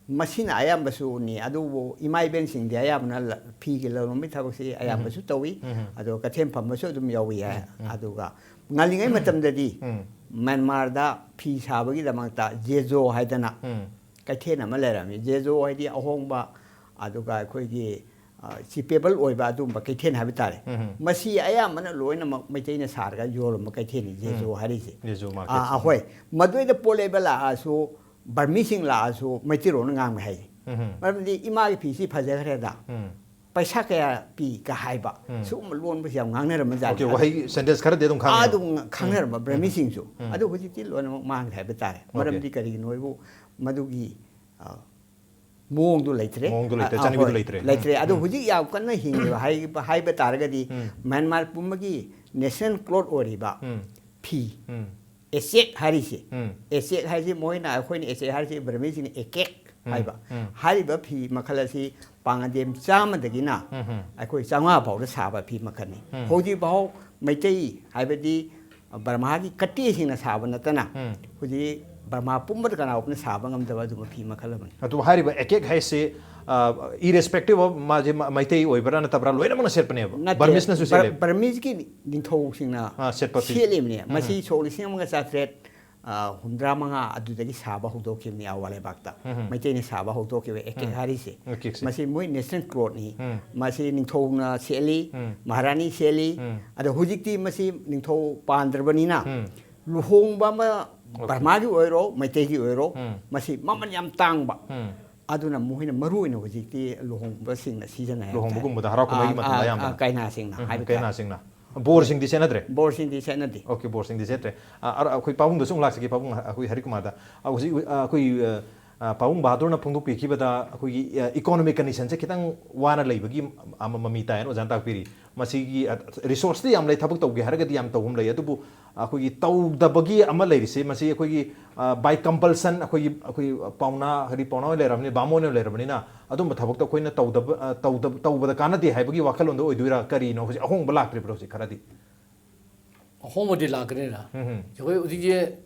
ꯃꯁꯤꯅ ꯑꯌꯥꯝꯕꯁꯨꯅꯤ꯫ ꯑꯗꯨꯕꯨ ꯏꯃꯥ ꯏꯕꯦꯟꯁꯤꯡꯗꯤ ꯑꯌꯥꯝꯕꯅ ꯂ-, ꯐꯤꯒꯤ ꯂꯂꯣꯟꯕꯒꯤ ꯊꯕꯛꯁꯤ ꯑꯌꯥꯝꯕꯁꯨ ꯇꯧꯏ꯫ ꯎꯝ꯫ ꯑꯗꯣ ꯀꯩꯊꯦꯜ ꯐꯝꯕꯁꯨ ꯑꯗꯨꯝ ꯌꯥꯎꯏ ꯍꯥꯏ꯫ ꯎꯝ, ꯎꯝ꯫ ꯑꯗꯨꯒ ꯉꯜꯂꯤꯉꯩ ꯃꯇꯝꯗꯗꯤ ꯎꯝ꯫ ꯃ꯭ꯌꯥꯟꯃꯥꯔꯗ ꯐꯤ ꯁꯥꯕꯒꯤꯗꯃꯛꯇ ꯖꯦꯖꯣ ꯍꯥꯏꯗꯅ ꯎꯝ꯫ ꯀꯩꯊꯦꯜ ꯑꯃ ꯂꯩꯔꯝꯃꯤ꯫ ꯖꯦꯖꯣ ꯍꯥꯏꯗꯤ ꯑꯍꯣꯡꯕ, ꯑꯗꯨꯒ ꯑꯩꯈꯣꯏꯒꯤ ꯆꯤꯄꯦꯕꯜ ꯑꯣꯏꯕ ꯑꯗꯨꯒꯨꯝꯕ ꯀꯩꯊꯦꯜ ꯍꯥꯏꯕ ꯇꯥꯔꯦ꯫ ꯎꯝ꯫ ꯃꯁꯤ ꯑꯌꯥꯝꯕꯅ ꯂꯣꯏꯅꯃꯛ ꯃꯩꯇꯩꯅ ꯁꯥꯔꯒ ꯌꯣꯜꯂꯝꯕ ꯀꯩꯊꯦꯜꯅꯤ ꯖꯦꯖꯣ ꯍꯥꯏꯔꯤꯁꯦ꯫ ꯖꯦꯖꯣ ꯑꯥ, ꯃꯥꯔꯀꯦꯠꯁꯦ꯫ ꯑꯍꯣꯏ꯫ ꯃꯗꯨꯏꯗ ꯄꯣꯠ ꯂꯩꯕ ꯂꯥꯛꯑꯁꯨ, ꯕꯔꯃꯤꯁꯤꯡ ꯂꯥꯛꯑꯁꯨ ꯃꯩꯇꯩꯂꯣꯟꯅ ꯉꯥꯡꯕ ꯍꯥꯏꯁꯦ꯫ ꯎꯝ꯫ ꯃꯔꯝꯗꯤ "ꯏꯃꯥꯒꯤ ꯐꯤꯁꯤ ꯐꯖꯈ꯭ꯔꯦꯗ, ꯎꯝ꯫ ꯄꯩꯁꯥ ꯀꯌꯥ ꯄꯤ?" ꯀ ꯍꯥꯏꯕ꯫ ꯎꯝ꯫ ꯁꯤꯒꯨꯝꯕ ꯂꯣꯟꯕꯁꯤ ꯌꯥꯝ ꯉꯥꯡꯅꯔꯝꯕ ꯖꯥꯠꯅꯤ꯫ ꯑꯣꯀꯦ, ꯋꯥꯍꯩ ꯁꯦꯟꯇꯦꯟꯁ ꯈꯔꯗꯤ ꯑꯗꯨꯝ ꯈꯪꯉꯦ꯫ ꯑꯗꯨꯝ ꯈꯪꯅꯔꯝꯕ ꯕ꯭ꯔꯃꯤꯁꯤꯡꯁꯨ꯫ ꯎꯝ꯫ ꯑꯗꯨ ꯍꯧꯖꯤꯛꯇꯤ ꯂꯣꯏꯅꯃꯛ ꯃꯥꯡꯈ꯭ꯔꯦ ꯍꯥꯏꯕ ꯇꯥꯔꯦ꯫ ꯑꯣꯀꯦ꯫ ꯃꯔꯝꯗꯤ ꯀꯔꯤꯒꯤꯅꯣ ꯍꯥꯏꯕꯨ ꯃꯗꯨꯒꯤ, ꯑ, ꯃꯑꯣꯡꯗꯨ ꯂꯩꯇ꯭ꯔꯦ꯫ ꯃꯑꯣꯡꯗꯨ ꯂꯩꯇ꯭ꯔꯦ, ꯑ, ꯆꯠꯅꯕꯤꯗꯨ ꯍꯣꯏ, ꯂꯩꯇ꯭ꯔꯦ꯫ ꯂꯩꯇ꯭ꯔꯦ꯫ ꯎꯝ, ꯑꯗꯣ ꯎꯝ꯫ ꯍꯧꯖꯤꯛ ꯌꯥꯝ ꯀꯟꯅ ꯍꯤꯡꯉꯤꯕ ꯍꯥꯏꯕ, ꯍꯥꯏꯕ ꯇꯥꯔꯒꯗꯤ ꯎꯝ꯫ ꯃ꯭ꯌꯥꯟꯃꯥꯔ ꯄꯨꯝꯕꯒꯤ ꯅꯦꯁꯅꯦꯜ ꯀ꯭ꯂꯣꯠ ꯑꯣꯏꯔꯤꯕ ꯎꯝ꯫ ꯐꯤ, ꯎꯝ꯫ ꯑꯦꯆꯦꯛ ꯍꯥꯏꯔꯤꯁꯦ꯫ ꯎꯝ꯫ ꯑꯦꯆꯦꯛ ꯍꯥꯏꯁꯤ ꯃꯣꯏꯅ, ꯑꯩꯈꯣꯏꯅ ꯑꯦꯆꯦꯛ ꯍꯥꯏꯔꯤꯁꯤ ꯕ꯭ꯔꯃꯤꯁꯤꯡꯅ ꯑꯦꯀꯦꯛ ꯎꯝ꯫ ꯍꯥꯏꯕ꯫ ꯎꯝ꯫ ꯍꯥꯏꯔꯤꯕ ꯐꯤ ꯃꯈꯜ ꯑꯁꯤ ꯄꯥꯡꯒꯟꯗꯦꯝ ꯆꯥꯝꯃꯗꯒꯤꯅ ꯎꯝ꯫ ꯑꯩꯈꯣꯏ ꯆꯥꯝꯃꯉꯥ ꯐꯥꯎꯗ ꯁꯥꯕ ꯐꯤ ꯃꯈꯜꯅꯤ꯫ ꯎꯝ꯫ ꯍꯧꯖꯤꯛ ꯐꯥꯎ ꯃꯩꯇꯩ ꯍꯥꯏꯕꯗꯤ ꯕꯔꯃꯥꯒꯤ ꯀꯇꯦꯁꯤꯡꯅ ꯁꯥꯕ ꯅꯠꯇꯅ ꯎꯝ꯫ ꯍꯧꯖꯤꯛ ꯕꯔꯃꯥ ꯄꯨꯝꯕꯗ ꯀꯅꯥꯒꯨꯝꯕꯅ ꯁꯥꯕ ꯉꯝꯗꯕ ꯑꯗꯨꯒꯨꯝꯕ ꯐꯤ ꯃꯈꯜ ꯑꯃꯅꯤ꯫ ꯑꯗꯨ ꯍꯥꯏꯔꯤꯕ ꯑꯦꯀꯦꯛ ꯍꯥꯏꯁꯤ, ꯑ, irrespective of ꯃꯥꯁꯦ ꯃ-, ꯃꯩꯇꯩ ꯑꯣꯏꯕ꯭ꯔꯥ ꯅꯠꯇꯕ꯭ꯔꯥ ꯂꯣꯏꯅꯃꯛꯅ ꯁꯦꯠꯄꯅꯦꯕ? ꯅꯠꯇꯦ, ꯕꯔꯃꯤꯁꯅꯁꯨ ꯕꯔ-, ꯁꯦꯠꯂꯦꯕ? ꯕꯔꯃꯤꯁꯀꯤ ꯅꯤꯡꯊꯧꯁꯤꯡꯅ ꯑꯥ, ꯁꯦꯠꯄ ꯐꯤ꯫ ꯁꯦꯠꯂꯤꯕꯅꯦ꯫ ꯎꯝ꯫ ꯃꯁꯤ ꯁꯣꯛ ꯂꯤꯁꯤꯡ ꯑꯃꯒ ꯆꯥꯇ꯭ꯔꯦꯠ, ꯑ, ꯍꯨꯝꯗ꯭ꯔꯥ ꯃꯉꯥ ꯑꯗꯨꯗꯒꯤ ꯁꯥꯕ ꯍꯧꯗꯣꯛꯈꯤꯕꯅꯤ ꯑꯋꯥ ꯂꯩꯕꯥꯛꯇ꯫ ꯎꯝ꯫ ꯃꯩꯇꯩꯅ ꯁꯥꯕ ꯍꯧꯗꯣꯛꯈꯤꯕ ꯑꯦꯀꯦꯛ ꯎꯝ꯫ ꯍꯥꯏꯔꯤꯁꯦ꯫ ꯑꯦꯀꯦꯛꯁꯦ꯫ ꯃꯁꯤ ꯃꯣꯏ ꯅꯦꯁꯅꯦꯜ ꯀ꯭ꯂꯣꯠꯅꯤ꯫ ꯎꯝ꯫ ꯃꯁꯤ ꯅꯤꯡꯊꯧꯅ ꯁꯦꯠꯂꯤ, ꯎꯝ꯫ ꯃꯍꯥꯔꯥꯅꯤ ꯁꯦꯠꯂꯤ꯫ ꯎꯝ꯫ ꯑꯗꯣ ꯍꯧꯖꯤꯛꯇꯤ ꯃꯁꯤ ꯅꯤꯡꯊꯧ ꯄꯥꯟꯗ꯭ꯔꯕꯅꯤꯅ ꯎꯝ꯫ ꯂꯨꯍꯣꯡꯕ ꯑꯃ ꯑꯣꯀꯦ꯫ ꯕꯔꯃꯥꯒꯤ ꯑꯣꯏꯔꯣ, ꯃꯩꯇꯩꯒꯤ ꯑꯣꯏꯔꯣ, ꯎꯝ꯫ ꯃꯁꯤ ꯃꯃꯜ ꯌꯥꯝ ꯇꯥꯡꯕ꯫ ꯎꯝ꯫ ꯑꯗꯨꯅ ꯃꯈꯣꯏꯅ ꯃꯔꯨ ꯑꯣꯏꯅ ꯍꯧꯖꯤꯛꯇꯤ ꯂꯨꯍꯣꯡꯕꯁꯤꯡꯅ ꯁꯤꯖꯤꯟꯅꯩ ꯍꯥꯏꯕ ꯇꯥꯔꯦ꯫ ꯂꯨꯍꯣꯡꯕꯒꯨꯝꯕꯗ, ꯍꯔꯥꯎ ꯀꯨꯝꯍꯩꯒꯤ ꯑꯥ, ꯃꯇꯝꯗ ꯑꯥ, ꯑꯌꯥꯝꯕꯅ꯫ ꯑꯥ, ꯀꯩꯅꯥꯁꯤꯡꯅ ꯎꯝ, ꯍꯥꯏꯕ ꯇꯥꯔꯦ꯫ ꯀꯩꯅꯥꯁꯤꯡꯅ꯫ ꯕꯣꯔꯁꯤꯡꯗꯤ ꯁꯦꯠꯅꯗ꯭ꯔꯦ? ꯕꯣꯔꯁꯤꯡꯗꯤ ꯁꯦꯠꯅꯗꯦ꯫ ꯑꯣꯀꯦ, ꯕꯣꯔꯁꯤꯡꯗꯤ ꯁꯦꯠꯇ꯭ꯔꯦ꯫ ꯑ, ꯑ, ꯑꯩꯈꯣꯏ ꯄꯥꯕꯨꯡꯗꯁꯨ ꯑꯃꯨꯛ ꯂꯥꯛꯆꯒꯦ, ꯄꯥꯕꯨꯡ, ꯑꯩꯈꯣꯏ ꯍꯔꯤꯀꯨꯃꯥꯔꯗ꯫ ꯑ, ꯍꯧꯖꯤꯛ, ꯑ, ꯑꯩꯈꯣꯏ, ꯑ, ꯑ, ꯄꯥꯕꯨꯡ ꯕꯍꯥꯗꯨꯔꯅ ꯐꯣꯡꯗꯣꯛꯄꯤꯈꯤꯕꯗ ꯑꯩꯈꯣꯏꯒꯤ, ꯑ, economic conditionꯁꯦ ꯈꯤꯇꯪ ꯋꯥꯅ ꯂꯩꯕꯒꯤ ꯑꯃ ꯃꯃꯤ ꯇꯥꯏ ꯍꯥꯏꯅ ꯑꯣꯖꯥꯅ ꯇꯥꯛꯄꯤꯔꯤ꯫ ꯃꯁꯤꯒꯤ, ꯑ, resourceꯇꯤ ꯌꯥꯝ ꯂꯩ, ꯊꯕꯛ ꯇꯧꯒꯦ ꯍꯥꯏꯔꯒꯗꯤ ꯌꯥꯝ ꯇꯧꯐꯝ ꯂꯩ, ꯑꯗꯨꯕꯨ ꯑꯩꯈꯣꯏꯒꯤ ꯇꯧꯗꯕꯒꯤ ꯑꯃ ꯂꯩꯔꯤꯁꯦ, ꯃꯁꯤ ꯑꯩꯈꯣꯏꯒꯤ, ꯑ, by compulsion ꯑꯩꯈꯣꯏꯒꯤ, ꯑꯩꯈꯣꯏ ꯄꯥꯎꯅꯥ, ꯍꯥꯏꯗꯤ ꯄꯥꯎꯅꯥ ꯑꯣꯏꯅ ꯂꯩꯔꯕꯅꯤ, ꯕꯥꯃꯣꯟ ꯑꯣꯏꯅ ꯂꯩꯔꯕꯅꯤꯅ ꯑꯗꯨꯝꯕ ꯊꯕꯛꯇꯣ ꯑꯩꯈꯣꯏꯅ ꯇꯧꯗꯕ, ꯑ, ꯇꯧꯗꯕ, ꯇꯧꯕꯗ ꯀꯥꯟꯅꯗꯦ ꯍꯥꯏꯕꯒꯤ ꯋꯥꯈꯜꯂꯣꯟꯗꯣ ꯑꯣꯏꯗꯣꯏꯔꯥ, ꯀꯔꯤꯅꯣ? ꯍꯧꯖꯤꯛ ꯑꯍꯣꯡꯕ ꯂꯥꯛꯇ꯭ꯔꯤꯕ꯭ꯔꯣ ꯍꯧꯖꯤꯛ ꯈꯔꯗꯤ? ꯑꯍꯣꯡꯕꯗꯤ ꯂꯥꯛꯀꯅꯤꯅ꯫ ꯎꯝ, ꯎꯝ꯫ ꯑꯩꯈꯣꯏ ꯍꯧꯖꯤꯛꯁꯦ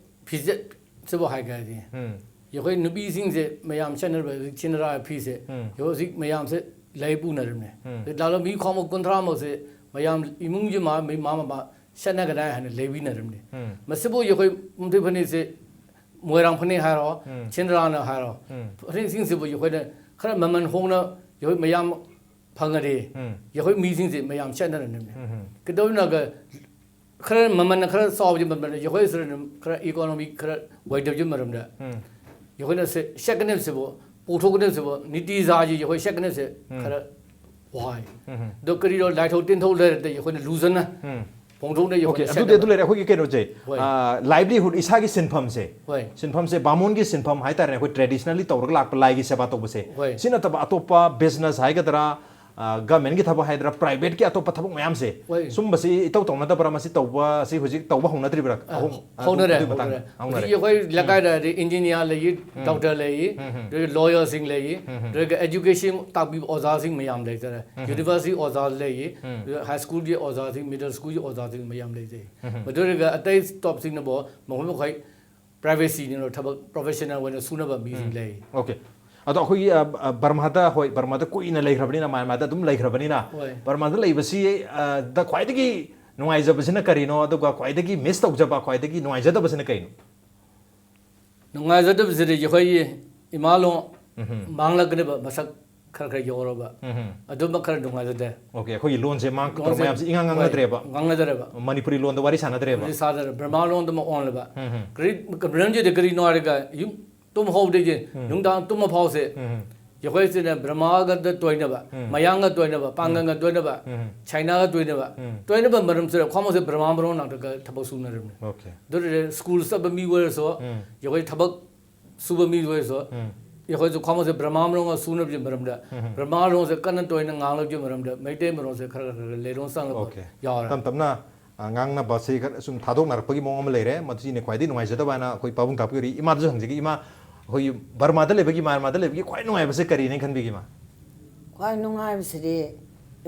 ꯐꯤꯖꯦꯠꯁꯤꯕꯨ ꯍꯥꯏꯒ꯭ꯔꯗꯤ, ꯎꯝ꯫ ꯑꯩꯈꯣꯏ ꯅꯨꯄꯤꯁꯤꯡꯁꯦ ꯃꯌꯥꯝ ꯁꯦꯠꯅꯔꯤꯕ ꯍꯧꯖꯤꯛ ꯆꯤꯟꯅꯔꯥ ꯐꯤꯁꯦ, ꯎꯝ꯫ ꯑꯩꯈꯣꯏ ꯍꯧꯖꯤꯛ ꯃꯌꯥꯝꯁꯦ ꯂꯩ ꯄꯨꯅꯔꯤꯕꯅꯦ꯫ ꯎꯝ꯫ ꯑꯗꯩ ꯂꯥꯂꯣꯟꯕꯤ ꯈ꯭ꯋꯥꯡꯎꯞ ꯀꯨꯟꯊ꯭ꯔꯥꯃꯛꯁꯦ ꯃꯌꯥꯝ ꯏꯃꯨꯡꯒꯤ ꯃꯥ-, ꯃꯥ-, ꯃꯥ-, ꯃꯥ-, ꯁꯦꯠꯅꯒꯗꯥꯏ ꯍꯥꯏꯅ ꯂꯩꯕꯤꯅꯔꯝꯅꯤ꯫ ꯎꯝ꯫ ꯃꯁꯤꯕꯨ ꯑꯩꯈꯣꯏ ꯃꯨꯟꯇꯨ ꯐꯅꯦꯛꯁꯦ, ꯃꯣꯏꯔꯥꯡ ꯐꯅꯦꯛ ꯍꯥꯏꯔꯣ, ꯎꯝ꯫ ꯆꯤꯟꯗ꯭ꯔꯥꯅ ꯍꯥꯏꯔꯣ, ꯎꯝ꯫ ꯐꯅꯦꯛꯁꯤꯡꯁꯤꯕꯨ ꯑꯩꯈꯣꯏꯅ ꯈꯔ ꯃꯃꯜ ꯍꯣꯡꯅ ꯑꯩꯈꯣꯏ ꯃꯌꯥꯝ ꯐꯪꯉꯗꯤ, ꯎꯝ꯫ ꯑꯩꯈꯣꯏ ꯃꯤꯁꯤꯡꯁꯦ ꯃꯌꯥꯝ ꯁꯦꯠꯅꯔꯅꯤꯕꯅꯦ꯫ ꯎꯝ꯫ ꯀꯩꯗꯧꯅꯒ ꯈꯔ ꯃꯃꯜꯅ ꯈꯔ ꯆꯥꯎꯕꯁꯦ ꯃꯃꯜꯅ ꯑꯩꯈꯣꯏ ꯁꯤꯗ ꯈꯔ economic ꯈꯔ ꯑꯣꯏꯗꯕꯒꯤ ꯃꯔꯝꯗ ꯎꯝ꯫ ꯑꯩꯈꯣꯏꯅ ꯁꯦ-, ꯁꯦꯠꯀꯗꯕꯁꯤꯕꯨ, ꯄꯨꯊꯣꯛꯀꯗꯕꯁꯤꯕꯨ ꯅꯤꯇꯤ ꯖꯥꯒꯤ ꯑꯩꯈꯣꯏ ꯁꯦꯠꯀꯗꯕꯁꯦ ꯎꯝ꯫ ꯈꯔ ꯋꯥꯏ꯫ ꯎꯝ꯫ ꯑꯗꯣ ꯀꯔꯤꯅꯣ ꯂꯥꯏꯊꯣꯛ ꯇꯤꯟꯊꯧ ꯂꯩꯔꯗꯤ ꯑꯩꯈꯣꯏꯅ ꯂꯨꯖꯅ ꯎꯝ꯫ ꯐꯣꯡꯗꯣꯛꯅ ꯑꯩꯈꯣꯏ ꯑꯣꯀꯦ, ꯑꯗꯨꯗꯤ ꯑꯗꯨ ꯁꯦꯠꯅꯕ꯫ ꯂꯩꯔꯦ꯫ ꯑꯩꯈꯣꯏꯒꯤ ꯀꯩꯅꯣꯁꯦ, ꯍꯣꯏ꯫ ꯑ, livelihood, ꯏꯁꯥꯒꯤ ꯁꯤꯟꯐꯝꯁꯦ, ꯍꯣꯏ꯫ ꯁꯤꯟꯐꯝꯁꯦ ꯕꯥꯃꯣꯟꯒꯤ ꯁꯤꯟꯐꯝ ꯍꯥꯏꯇꯥꯔꯦꯅꯦ, ꯑꯩꯈꯣꯏ traditionally ꯇꯧꯔꯒ ꯂꯥꯛꯄ ꯂꯥꯏꯒꯤ ꯁꯦꯕꯥ ꯇꯧꯕꯁꯦ, ꯍꯣꯏ꯫ ꯁꯤ ꯅꯠꯇꯕ ꯑꯇꯣꯞꯄ business ꯍꯥꯏꯒꯗ꯭ꯔꯥ, ꯑ, governmentꯀꯤ ꯊꯕꯛ ꯍꯥꯏꯒꯗ꯭ꯔꯥ, privateꯀꯤ ꯑꯇꯣꯞꯄ ꯊꯕꯛ ꯃꯌꯥꯝꯁꯦ, ꯍꯣꯏ꯫ ꯁꯨꯝꯕꯁꯤ ꯏꯇꯧ ꯇꯧꯅꯗꯕ꯭ꯔꯥ? ꯃꯁꯤ ꯇꯧꯕ ꯑꯁꯤ ꯍꯧꯖꯤꯛ ꯇꯧꯕ ꯍꯧꯅꯗ꯭ꯔꯤꯕ꯭ꯔꯥ? ꯑ, ꯑꯍꯨꯝ, ꯑꯗꯨ, ꯍꯧꯅꯔꯦ, ꯑꯗꯨꯒꯤ ꯃꯇꯥꯡꯗ ꯍꯧꯅꯔꯦ꯫ ꯍꯧꯅꯔꯦ꯫ ꯍꯧꯖꯤꯛ ꯑꯩꯈꯣꯏ ꯎꯝ꯫ ꯂꯩꯀꯥꯏꯗ ꯍꯥꯏꯗꯤ engineer ꯂꯩ, ꯎꯝ꯫ Doctor ꯂꯩ, ꯎꯝ, ꯎꯝ꯫ ꯑꯗꯨꯒ lawyerꯁꯤꯡ ꯂꯩ, ꯎꯝ, ꯎꯝ꯫ ꯑꯗꯨꯒ education ꯇꯥꯛꯄꯤꯕ ꯑꯣꯖꯥꯁꯤꯡ ꯃꯌꯥꯝ ꯂꯩꯖꯔꯦ꯫ ꯎꯝ, ꯎꯝ꯫ University ꯑꯣꯖꯥ ꯂꯩ, ꯎꯝ꯫ ꯑꯗꯨꯒ high schoolꯒꯤ ꯑꯣꯖꯥꯁꯤꯡ, middle schoolꯒꯤ ꯑꯣꯖꯥꯁꯤꯡ ꯃꯌꯥꯝ ꯂꯩꯖꯩ꯫ ꯎꯝ, ꯎꯝ꯫ ꯃꯗꯨ ꯑꯣꯏꯔꯒ ꯑꯇꯩ staffꯁꯤꯡꯅꯕꯨ ꯃꯈꯣꯏ ꯃꯈꯣꯏ privacyꯅ ꯊꯕꯛ professional ꯑꯣꯏꯅ ꯁꯨꯅꯕ ꯃꯤꯁꯤꯡ ꯎꯝ꯫ ꯂꯩ꯫ ꯑꯣꯀꯦ꯫ ꯑꯗꯣ ꯑꯩꯈꯣꯏꯒꯤ, ꯑ, ꯑ, ꯕꯔꯃꯥꯗ, ꯍꯣꯏ, ꯕꯔꯃꯥꯗ ꯀꯨꯏꯅ ꯂꯩꯈ꯭ꯔꯕꯅꯤꯅ, ꯃ꯭ꯌꯥꯟꯃꯥꯔꯗ ꯑꯗꯨꯝ ꯂꯩꯈ꯭ꯔꯕꯅꯤꯅ, ꯍꯣꯏ꯫ ꯕꯔꯃꯥꯗ ꯂꯩꯕꯁꯤ, ꯑ, ꯗ ꯈ꯭ꯋꯥꯏꯗꯒꯤ ꯅꯨꯡꯉꯥꯏꯖꯕꯁꯤꯅ ꯀꯔꯤꯅꯣ? ꯑꯗꯨꯒ ꯈ꯭ꯋꯥꯏꯗꯒꯤ miss ꯇꯧꯖꯕ, ꯈ꯭ꯋꯥꯏꯗꯒꯤ ꯅꯨꯡꯉꯥꯏꯖꯗꯕꯁꯤꯅ ꯀꯩꯅꯣ? ꯅꯨꯡꯉꯥꯏꯖꯗꯕꯁꯤꯗꯤ ꯑꯩꯈꯣꯏꯒꯤ ꯏꯃꯥ ꯂꯣꯟ ꯎꯝꯍꯨꯝ꯫ ꯃꯥꯡꯂꯛꯀꯅꯦꯕ, ꯃꯁꯛ ꯈꯔ ꯈꯔ ꯌꯧꯔꯕ꯫ ꯎꯝꯍꯨꯝ꯫ ꯑꯗꯨꯃ ꯈꯔ ꯅꯨꯡꯉꯥꯏꯖꯗꯦ꯫ ꯑꯣꯀꯦ, ꯑꯩꯈꯣꯏꯒꯤ ꯂꯣꯟꯁꯦ ꯃꯥꯡ-, ꯂꯣꯟꯁꯦ ꯃꯌꯥꯝꯁꯦ ꯏꯉꯥꯡ ꯍꯣꯏ, ꯉꯥꯡꯅꯗ꯭ꯔꯦꯕ꯫ ꯉꯥꯡꯅꯗ꯭ꯔꯦꯕ꯫ ꯃꯅꯤꯄꯨꯔꯤ ꯂꯣꯟꯗ ꯋꯥꯔꯤ ꯁꯥꯟꯅꯗ꯭ꯔꯦꯕ꯫ ꯋꯥꯔꯤ ꯁꯥꯗ꯭ꯔꯦ, ꯕꯔꯃꯥ ꯂꯣꯟꯗ ꯑꯃ ꯑꯣꯟꯂꯕ꯫ ꯎꯝꯍꯨꯝ꯫ ꯀꯔꯤ ꯃꯔꯝꯁꯤꯗꯤ ꯀꯔꯤꯅꯣ ꯍꯥꯏꯔꯒ, ꯌꯨꯝ ꯇꯨꯝ ꯍꯧꯕꯗꯒꯤ ꯎꯝ꯫ ꯅꯨꯡꯗꯥꯡ ꯇꯨꯝꯕ ꯐꯥꯎꯁꯦ ꯎꯝ꯫ ꯑꯩꯈꯣꯏꯁꯤꯅ ꯕ꯭ꯔꯍꯃꯥꯒꯗ ꯇꯣꯏꯅꯕ, ꯎꯝ꯫ ꯃꯌꯥꯡꯒ ꯇꯣꯏꯅꯕ, ꯎꯝ꯫ ꯄꯥꯡꯒꯜꯒ ꯇꯣꯏꯅꯕ, ꯎꯝ꯫ ꯆꯥꯏꯅꯥꯒ ꯇꯣꯏꯅꯕ, ꯎꯝ꯫ ꯇꯣꯏꯅꯕ ꯃꯔꯝꯁꯤꯗ ꯈ꯭ꯋꯥꯡꯃꯁꯦ ꯕ꯭ꯔꯍꯃꯥ ꯕ꯭ꯔꯍꯃ ꯉꯥꯛꯇꯒ ꯊꯕꯛ ꯁꯨꯅꯔꯕꯅꯤ꯫ ꯑꯣꯀꯦ꯫ ꯑꯗꯨꯗꯤ ꯁ꯭ꯀꯨꯜ ꯆꯠꯄ ꯃꯤ ꯑꯣꯏꯔꯁꯨ, ꯎꯝ꯫ ꯑꯩꯈꯣꯏ ꯊꯕꯛ ꯁꯨꯕ ꯃꯤ ꯑꯣꯏꯔꯁꯨ, ꯎꯝ꯫ ꯑꯩꯈꯣꯏꯁꯨ ꯈ꯭ꯋꯥꯡꯃꯁꯦ ꯕ꯭ꯔꯍꯃꯥ ꯕ꯭ꯔꯍꯃ ꯁꯨꯅꯕꯒꯤ ꯃꯔꯝꯗ, ꯎꯝ꯫ ꯕ꯭ꯔꯍꯃꯥ ꯕ꯭ꯔꯍꯃꯁꯦ ꯀꯟꯅ ꯇꯣꯏꯅ ꯉꯥꯡꯂꯛꯄꯒꯤ ꯃꯔꯝꯗ ꯃꯩꯇꯩ ꯃꯔꯣꯟꯁꯦ ꯈꯔ ꯈꯔ ꯈꯔ ꯂꯩꯔꯣꯟ ꯆꯪꯂꯛꯄ ꯑꯣꯀꯦ꯫ ꯌꯥꯎꯔꯦ꯫ ꯇꯞ ꯇꯞꯅ ꯑ, ꯉꯥꯡꯅꯕꯁꯦ ꯈꯔ ꯁꯨꯝ ꯊꯥꯗꯣꯛꯅꯔꯛꯄꯒꯤ ꯃꯑꯣꯡ ꯑꯃ ꯂꯩꯔꯦ꯫ ꯃꯁꯤꯅꯦ ꯈ꯭ꯋꯥꯏꯗꯒꯤ ꯅꯨꯡꯉꯥꯏꯖꯗꯕ ꯍꯥꯏꯅ ꯑꯩꯈꯣꯏ ꯄꯥꯕꯨꯡ ꯇꯥꯛꯄꯤꯔꯤ꯫ ꯏꯃꯥꯗꯁꯨ ꯍꯪꯖꯒꯦ, ꯏꯃꯥ, ꯑꯩꯈꯣꯏꯒꯤ ꯕꯔꯃꯥꯗ ꯂꯩꯕꯒꯤ, ꯃ꯭ꯌꯥꯟꯃꯥꯔꯗ ꯂꯩꯕꯒꯤ ꯈ꯭ꯋꯥꯏ ꯅꯨꯡꯉꯥꯏꯕꯁꯦ ꯀꯔꯤꯅꯦ ꯈꯟꯕꯤꯒꯦ, ꯏꯃꯥ? ꯈ꯭ꯋꯥꯏ ꯅꯨꯡꯉꯥꯏꯕꯁꯤꯗꯤ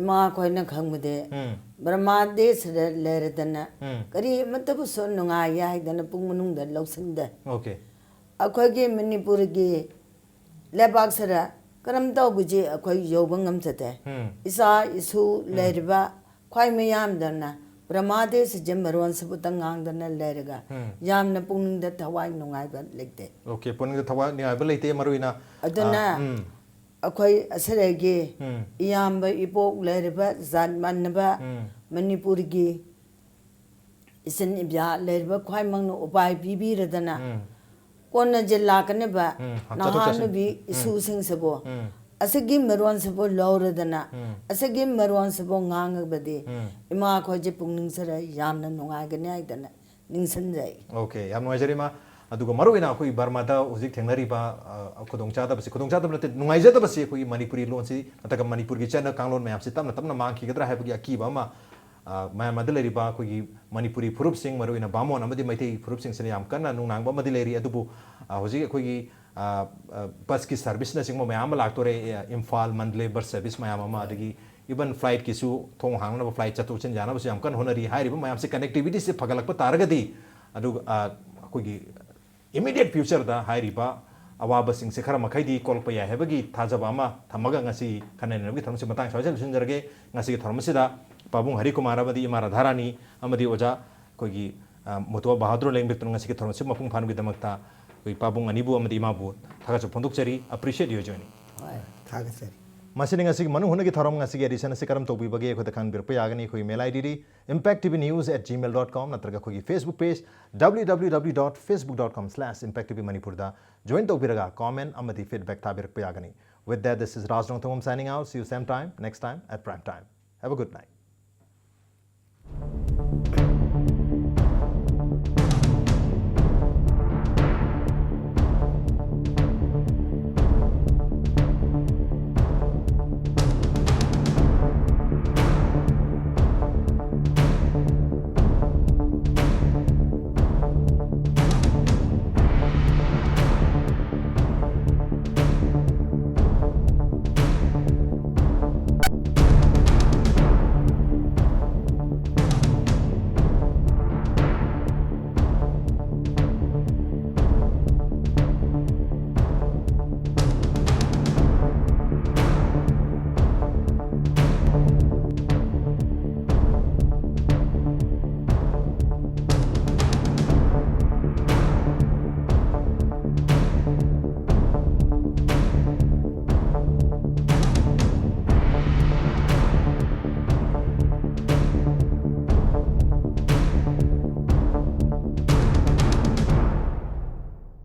ꯏꯃꯥ ꯑꯩꯈꯣꯏꯅ ꯈꯪꯕꯗꯤ ꯎꯝ꯫ ꯕꯔꯃꯥ ꯗꯦꯁꯗ ꯂꯩꯔꯗꯅ ꯎꯝ꯫ ꯀꯔꯤ ꯑꯃꯠꯇꯕꯨꯁꯨ ꯅꯨꯡꯉꯥꯏ ꯍꯥꯏꯗꯅ ꯄꯨꯛ ꯃꯅꯨꯡꯗ ꯂꯧꯁꯤꯟꯗꯦ꯫ ꯑꯣꯀꯦ꯫ ꯑꯩꯈꯣꯏꯒꯤ ꯃꯅꯤꯄꯨꯔꯒꯤ ꯂꯩꯕꯥꯛꯁꯤꯗ ꯀꯔꯝ ꯇꯧꯕꯁꯤ ꯑꯩꯈꯣꯏ ꯌꯧꯕ ꯉꯝꯖꯗꯦ꯫ ꯎꯝ꯫ ꯏꯆꯥ ꯏꯁꯨ ꯎꯝ꯫ ꯂꯩꯔꯤꯕ ꯈ꯭ꯋꯥꯏ ꯃꯌꯥꯝꯗꯅ ꯕ꯭ꯔꯍꯃꯥꯗꯦꯁ ꯖꯤꯝ ꯃꯔꯣꯟꯁꯤꯕꯨꯇ ꯉꯥꯡꯗꯅ ꯂꯩꯔꯒ ꯌꯥꯝꯅ ꯄꯨꯛꯅꯤꯡꯗ ꯊꯋꯥꯏ ꯅꯨꯡꯉꯥꯏꯕ ꯂꯩꯇꯦ꯫ ꯑꯣꯀꯦ, ꯄꯨꯛꯅꯤꯡꯗ ꯊꯋꯥꯏ ꯅꯨꯡꯉꯥꯏꯕ ꯂꯩꯇꯦ꯫ ꯃꯔꯨ ꯑꯣꯏꯅ ꯑꯗꯨꯅ ꯑꯥ, ꯎꯝ, ꯑꯩꯈꯣꯏ ꯑꯁꯤꯗꯒꯤ ꯎꯝ, ꯏꯌꯥꯝꯕ ꯏꯄꯣꯛ ꯂꯩꯔꯤꯕ ꯖꯥꯠ ꯃꯥꯟꯅꯕ ꯎꯝ, ꯃꯅꯤꯄꯨꯔꯒꯤ ꯏꯆꯤꯟ ꯏꯕꯤꯌꯥ ꯂꯩꯔꯤꯕ ꯈ꯭ꯋꯥꯏꯃꯛꯅ ꯎꯄꯥꯏ ꯄꯤꯕꯤꯔꯗꯅ ꯎꯝ, ꯀꯣꯟꯅ ꯖꯤꯜ ꯂꯥꯛꯀꯅꯦꯕ ꯎꯝ, ꯆꯠꯊꯣꯛ ꯅꯍꯥ ꯆꯠꯁꯤꯟ꯫ ꯅꯨꯄꯤ ꯎꯝ, ꯏꯁꯨꯁꯤꯡꯁꯤꯕꯨ ꯎꯝ, ꯑꯁꯤꯒꯤ ꯃꯔꯣꯟꯁꯤꯕꯨ ꯂꯧꯔꯗꯅ ꯎꯝ, ꯑꯁꯤꯒꯤ ꯃꯔꯣꯟꯁꯤꯕꯨ ꯉꯥꯡꯉꯕꯗꯤ ꯎꯝ, ꯏꯃꯥ ꯑꯩꯈꯣꯏꯁꯦ ꯄꯨꯛꯅꯤꯡꯁꯤꯗ ꯌꯥꯝꯅ ꯅꯨꯡꯉꯥꯏꯒꯅꯤ ꯍꯥꯏꯗꯅ ꯅꯤꯡꯁꯤꯡꯖꯩ꯫ ꯑꯣꯀꯦ, ꯌꯥꯝ ꯅꯨꯡꯉꯥꯏꯖꯔꯦ ꯏꯃꯥ꯫ ꯑꯗꯨꯒ ꯃꯔꯨꯑꯣꯏꯅ ꯑꯩꯈꯣꯏ ꯕꯔꯃꯥꯗ ꯍꯧꯖꯤꯛ ꯊꯦꯡꯅꯔꯤꯕ ꯑ, ꯈꯨꯗꯣꯡꯆꯥꯗꯕꯁꯤ, ꯈꯨꯗꯣꯡꯆꯥꯗꯕ ꯅꯠꯇꯦ, ꯅꯨꯡꯉꯥꯏꯖꯗꯕꯁꯤ ꯑꯩꯈꯣꯏꯒꯤ ꯃꯅꯤꯄꯨꯔꯤ ꯂꯣꯟꯁꯤ ꯅꯠꯇ꯭ꯔꯒ ꯃꯅꯤꯄꯨꯔꯒꯤ ꯆꯠꯅ ꯀꯥꯡꯂꯣꯟ ꯃꯌꯥꯝꯁꯤ ꯇꯞꯅ ꯇꯞꯅ ꯃꯥꯡꯈꯤꯒꯗ꯭ꯔꯥ ꯍꯥꯏꯕꯒꯤ ꯑꯀꯤꯕ ꯑꯃ ꯑ, ꯃꯌꯥꯝ ꯑꯗ ꯂꯩꯔꯤꯕ ꯑꯩꯈꯣꯏꯒꯤ ꯃꯅꯤꯄꯨꯔꯤ ꯐꯨꯔꯨꯞꯁꯤꯡ, ꯃꯔꯨꯑꯣꯏꯅ ꯕꯥꯃꯣꯟ ꯑꯃꯗꯤ ꯃꯩꯇꯩ ꯐꯨꯔꯨꯞꯁꯤꯡꯁꯤꯅ ꯌꯥꯝ ꯀꯟꯅ ꯅꯨꯡꯅꯥꯡꯕ ꯑꯃꯗꯤ ꯂꯩꯔꯤ꯫ ꯑꯗꯨꯕꯨ ꯑ, ꯍꯧꯖꯤꯛ ꯑꯩꯈꯣꯏꯒꯤ ꯑ, ꯑ, ꯕꯁꯀꯤ ꯁꯥꯔꯚꯤꯁꯅꯆꯤꯡꯕ ꯃꯌꯥꯝ ꯑꯃ ꯂꯥꯛꯇꯣꯔꯦ꯫ ꯑ, ꯏꯝꯐꯥꯜ, ꯃꯟꯗꯂꯦ ꯕꯁ ꯁꯥꯔꯚꯤꯁ ꯃꯌꯥꯝ ꯑꯃ, ꯑꯗꯒꯤ ꯏꯚꯟ ꯐ꯭ꯂꯥꯏꯠꯀꯤꯁꯨ ꯊꯣꯡ ꯍꯥꯡꯅꯕ, ꯐ꯭ꯂꯥꯏꯠ ꯆꯠꯊꯣꯛ ꯆꯠꯁꯤꯟ ꯌꯥꯅꯕꯁꯨ ꯌꯥꯝ ꯀꯟꯅ ꯍꯣꯠꯅꯔꯤ꯫ ꯍꯥꯏꯔꯤꯕ ꯃꯌꯥꯝꯁꯦ, ꯀꯅꯦꯛꯇꯤꯚꯤꯇꯤꯁꯦ ꯐꯒꯠꯂꯛꯄ ꯇꯥꯔꯒꯗꯤ, ꯑꯗꯨꯒ ꯑ, ꯑꯩꯈꯣꯏꯒꯤ ꯏꯃꯤꯗꯤꯌꯦꯠ ꯐ꯭ꯌꯨꯆꯔꯗ ꯍꯥꯏꯔꯤꯕ ꯑꯋꯥꯕꯁꯤꯡꯁꯦ ꯈꯔ ꯃꯈꯩꯗꯤ ꯀꯣꯛꯂꯛꯄ ꯌꯥꯏ ꯍꯥꯏꯕꯒꯤ ꯊꯥꯖꯕ ꯑꯃ ꯊꯝꯃꯒ ꯉꯁꯤ ꯈꯟꯅ ꯅꯩꯅꯕꯒꯤ ꯊꯧꯔꯝꯁꯤ ꯃꯇꯥꯡ ꯁ꯭ꯋꯥꯏꯗ ꯂꯣꯏꯁꯤꯟꯖꯔꯒꯦ꯫ ꯉꯁꯤꯒꯤ ꯊꯧꯔꯝ ꯑꯁꯤꯗ ꯄꯥꯕꯨꯡ ꯍꯔꯤꯀꯨꯃꯥꯔ ꯑꯃꯗꯤ ꯏꯃꯥ ꯔꯥꯙꯥꯔꯥꯅꯤ ꯑꯃꯗꯤ ꯑꯣꯖꯥ ꯑꯩꯈꯣꯏꯒꯤ, ꯑ, ꯃꯨꯇꯨꯋꯥ ꯕꯍꯥꯗꯨꯔ ꯂꯦꯡꯕꯤꯔꯛꯇꯨꯅ ꯉꯁꯤꯒꯤ ꯊꯧꯔꯝ ꯑꯁꯤ ꯃꯄꯨꯡ ꯐꯥꯍꯟꯕꯒꯤꯗꯃꯛꯇ ꯑꯩꯈꯣꯏ ꯄꯥꯕꯨꯡ ꯑꯅꯤꯕꯨ ꯑꯃꯗꯤ ꯏꯃꯥꯕꯨ ꯊꯥꯒꯠꯆꯕ ꯐꯣꯡꯗꯣꯛꯆꯔꯤ꯫ Appreciate your joining꯫ ꯍꯣꯏ꯫ ꯊꯥꯒꯠꯆꯔꯤ꯫ ꯃꯁꯤꯅ ꯉꯁꯤꯒꯤ ꯃꯅꯨꯡ ꯍꯨꯠꯅꯒꯤ ꯊꯧꯔꯝ, ꯉꯁꯤꯒꯤ ꯑꯦꯗꯤꯁꯟ ꯑꯁꯤ ꯀꯔꯝ ꯇꯧꯕꯤꯕꯒꯦ ꯑꯩꯈꯣꯏꯗ ꯈꯪꯕꯤꯔꯛꯄ ꯌꯥꯒꯅꯤ꯫ ꯑꯩꯈꯣꯏꯒꯤ ꯃꯦꯜ ꯑꯥꯏ ꯗꯤꯗꯤ impacttvnews at gmail dot com ꯅꯠꯇ꯭ꯔꯒ ꯑꯩꯈꯣꯏꯒꯤ Facebook page W W W dot facebook dot com slash impacttvmanipur ꯗ join ꯇꯧꯕꯤꯔꯒ comment ꯑꯃꯗꯤ feedback ꯊꯥꯕꯤꯔꯛꯄ ꯌꯥꯒꯅꯤ꯫ With that, this is Raj Rongthangam signing out. See you same time, next time at prime time. Have a good night.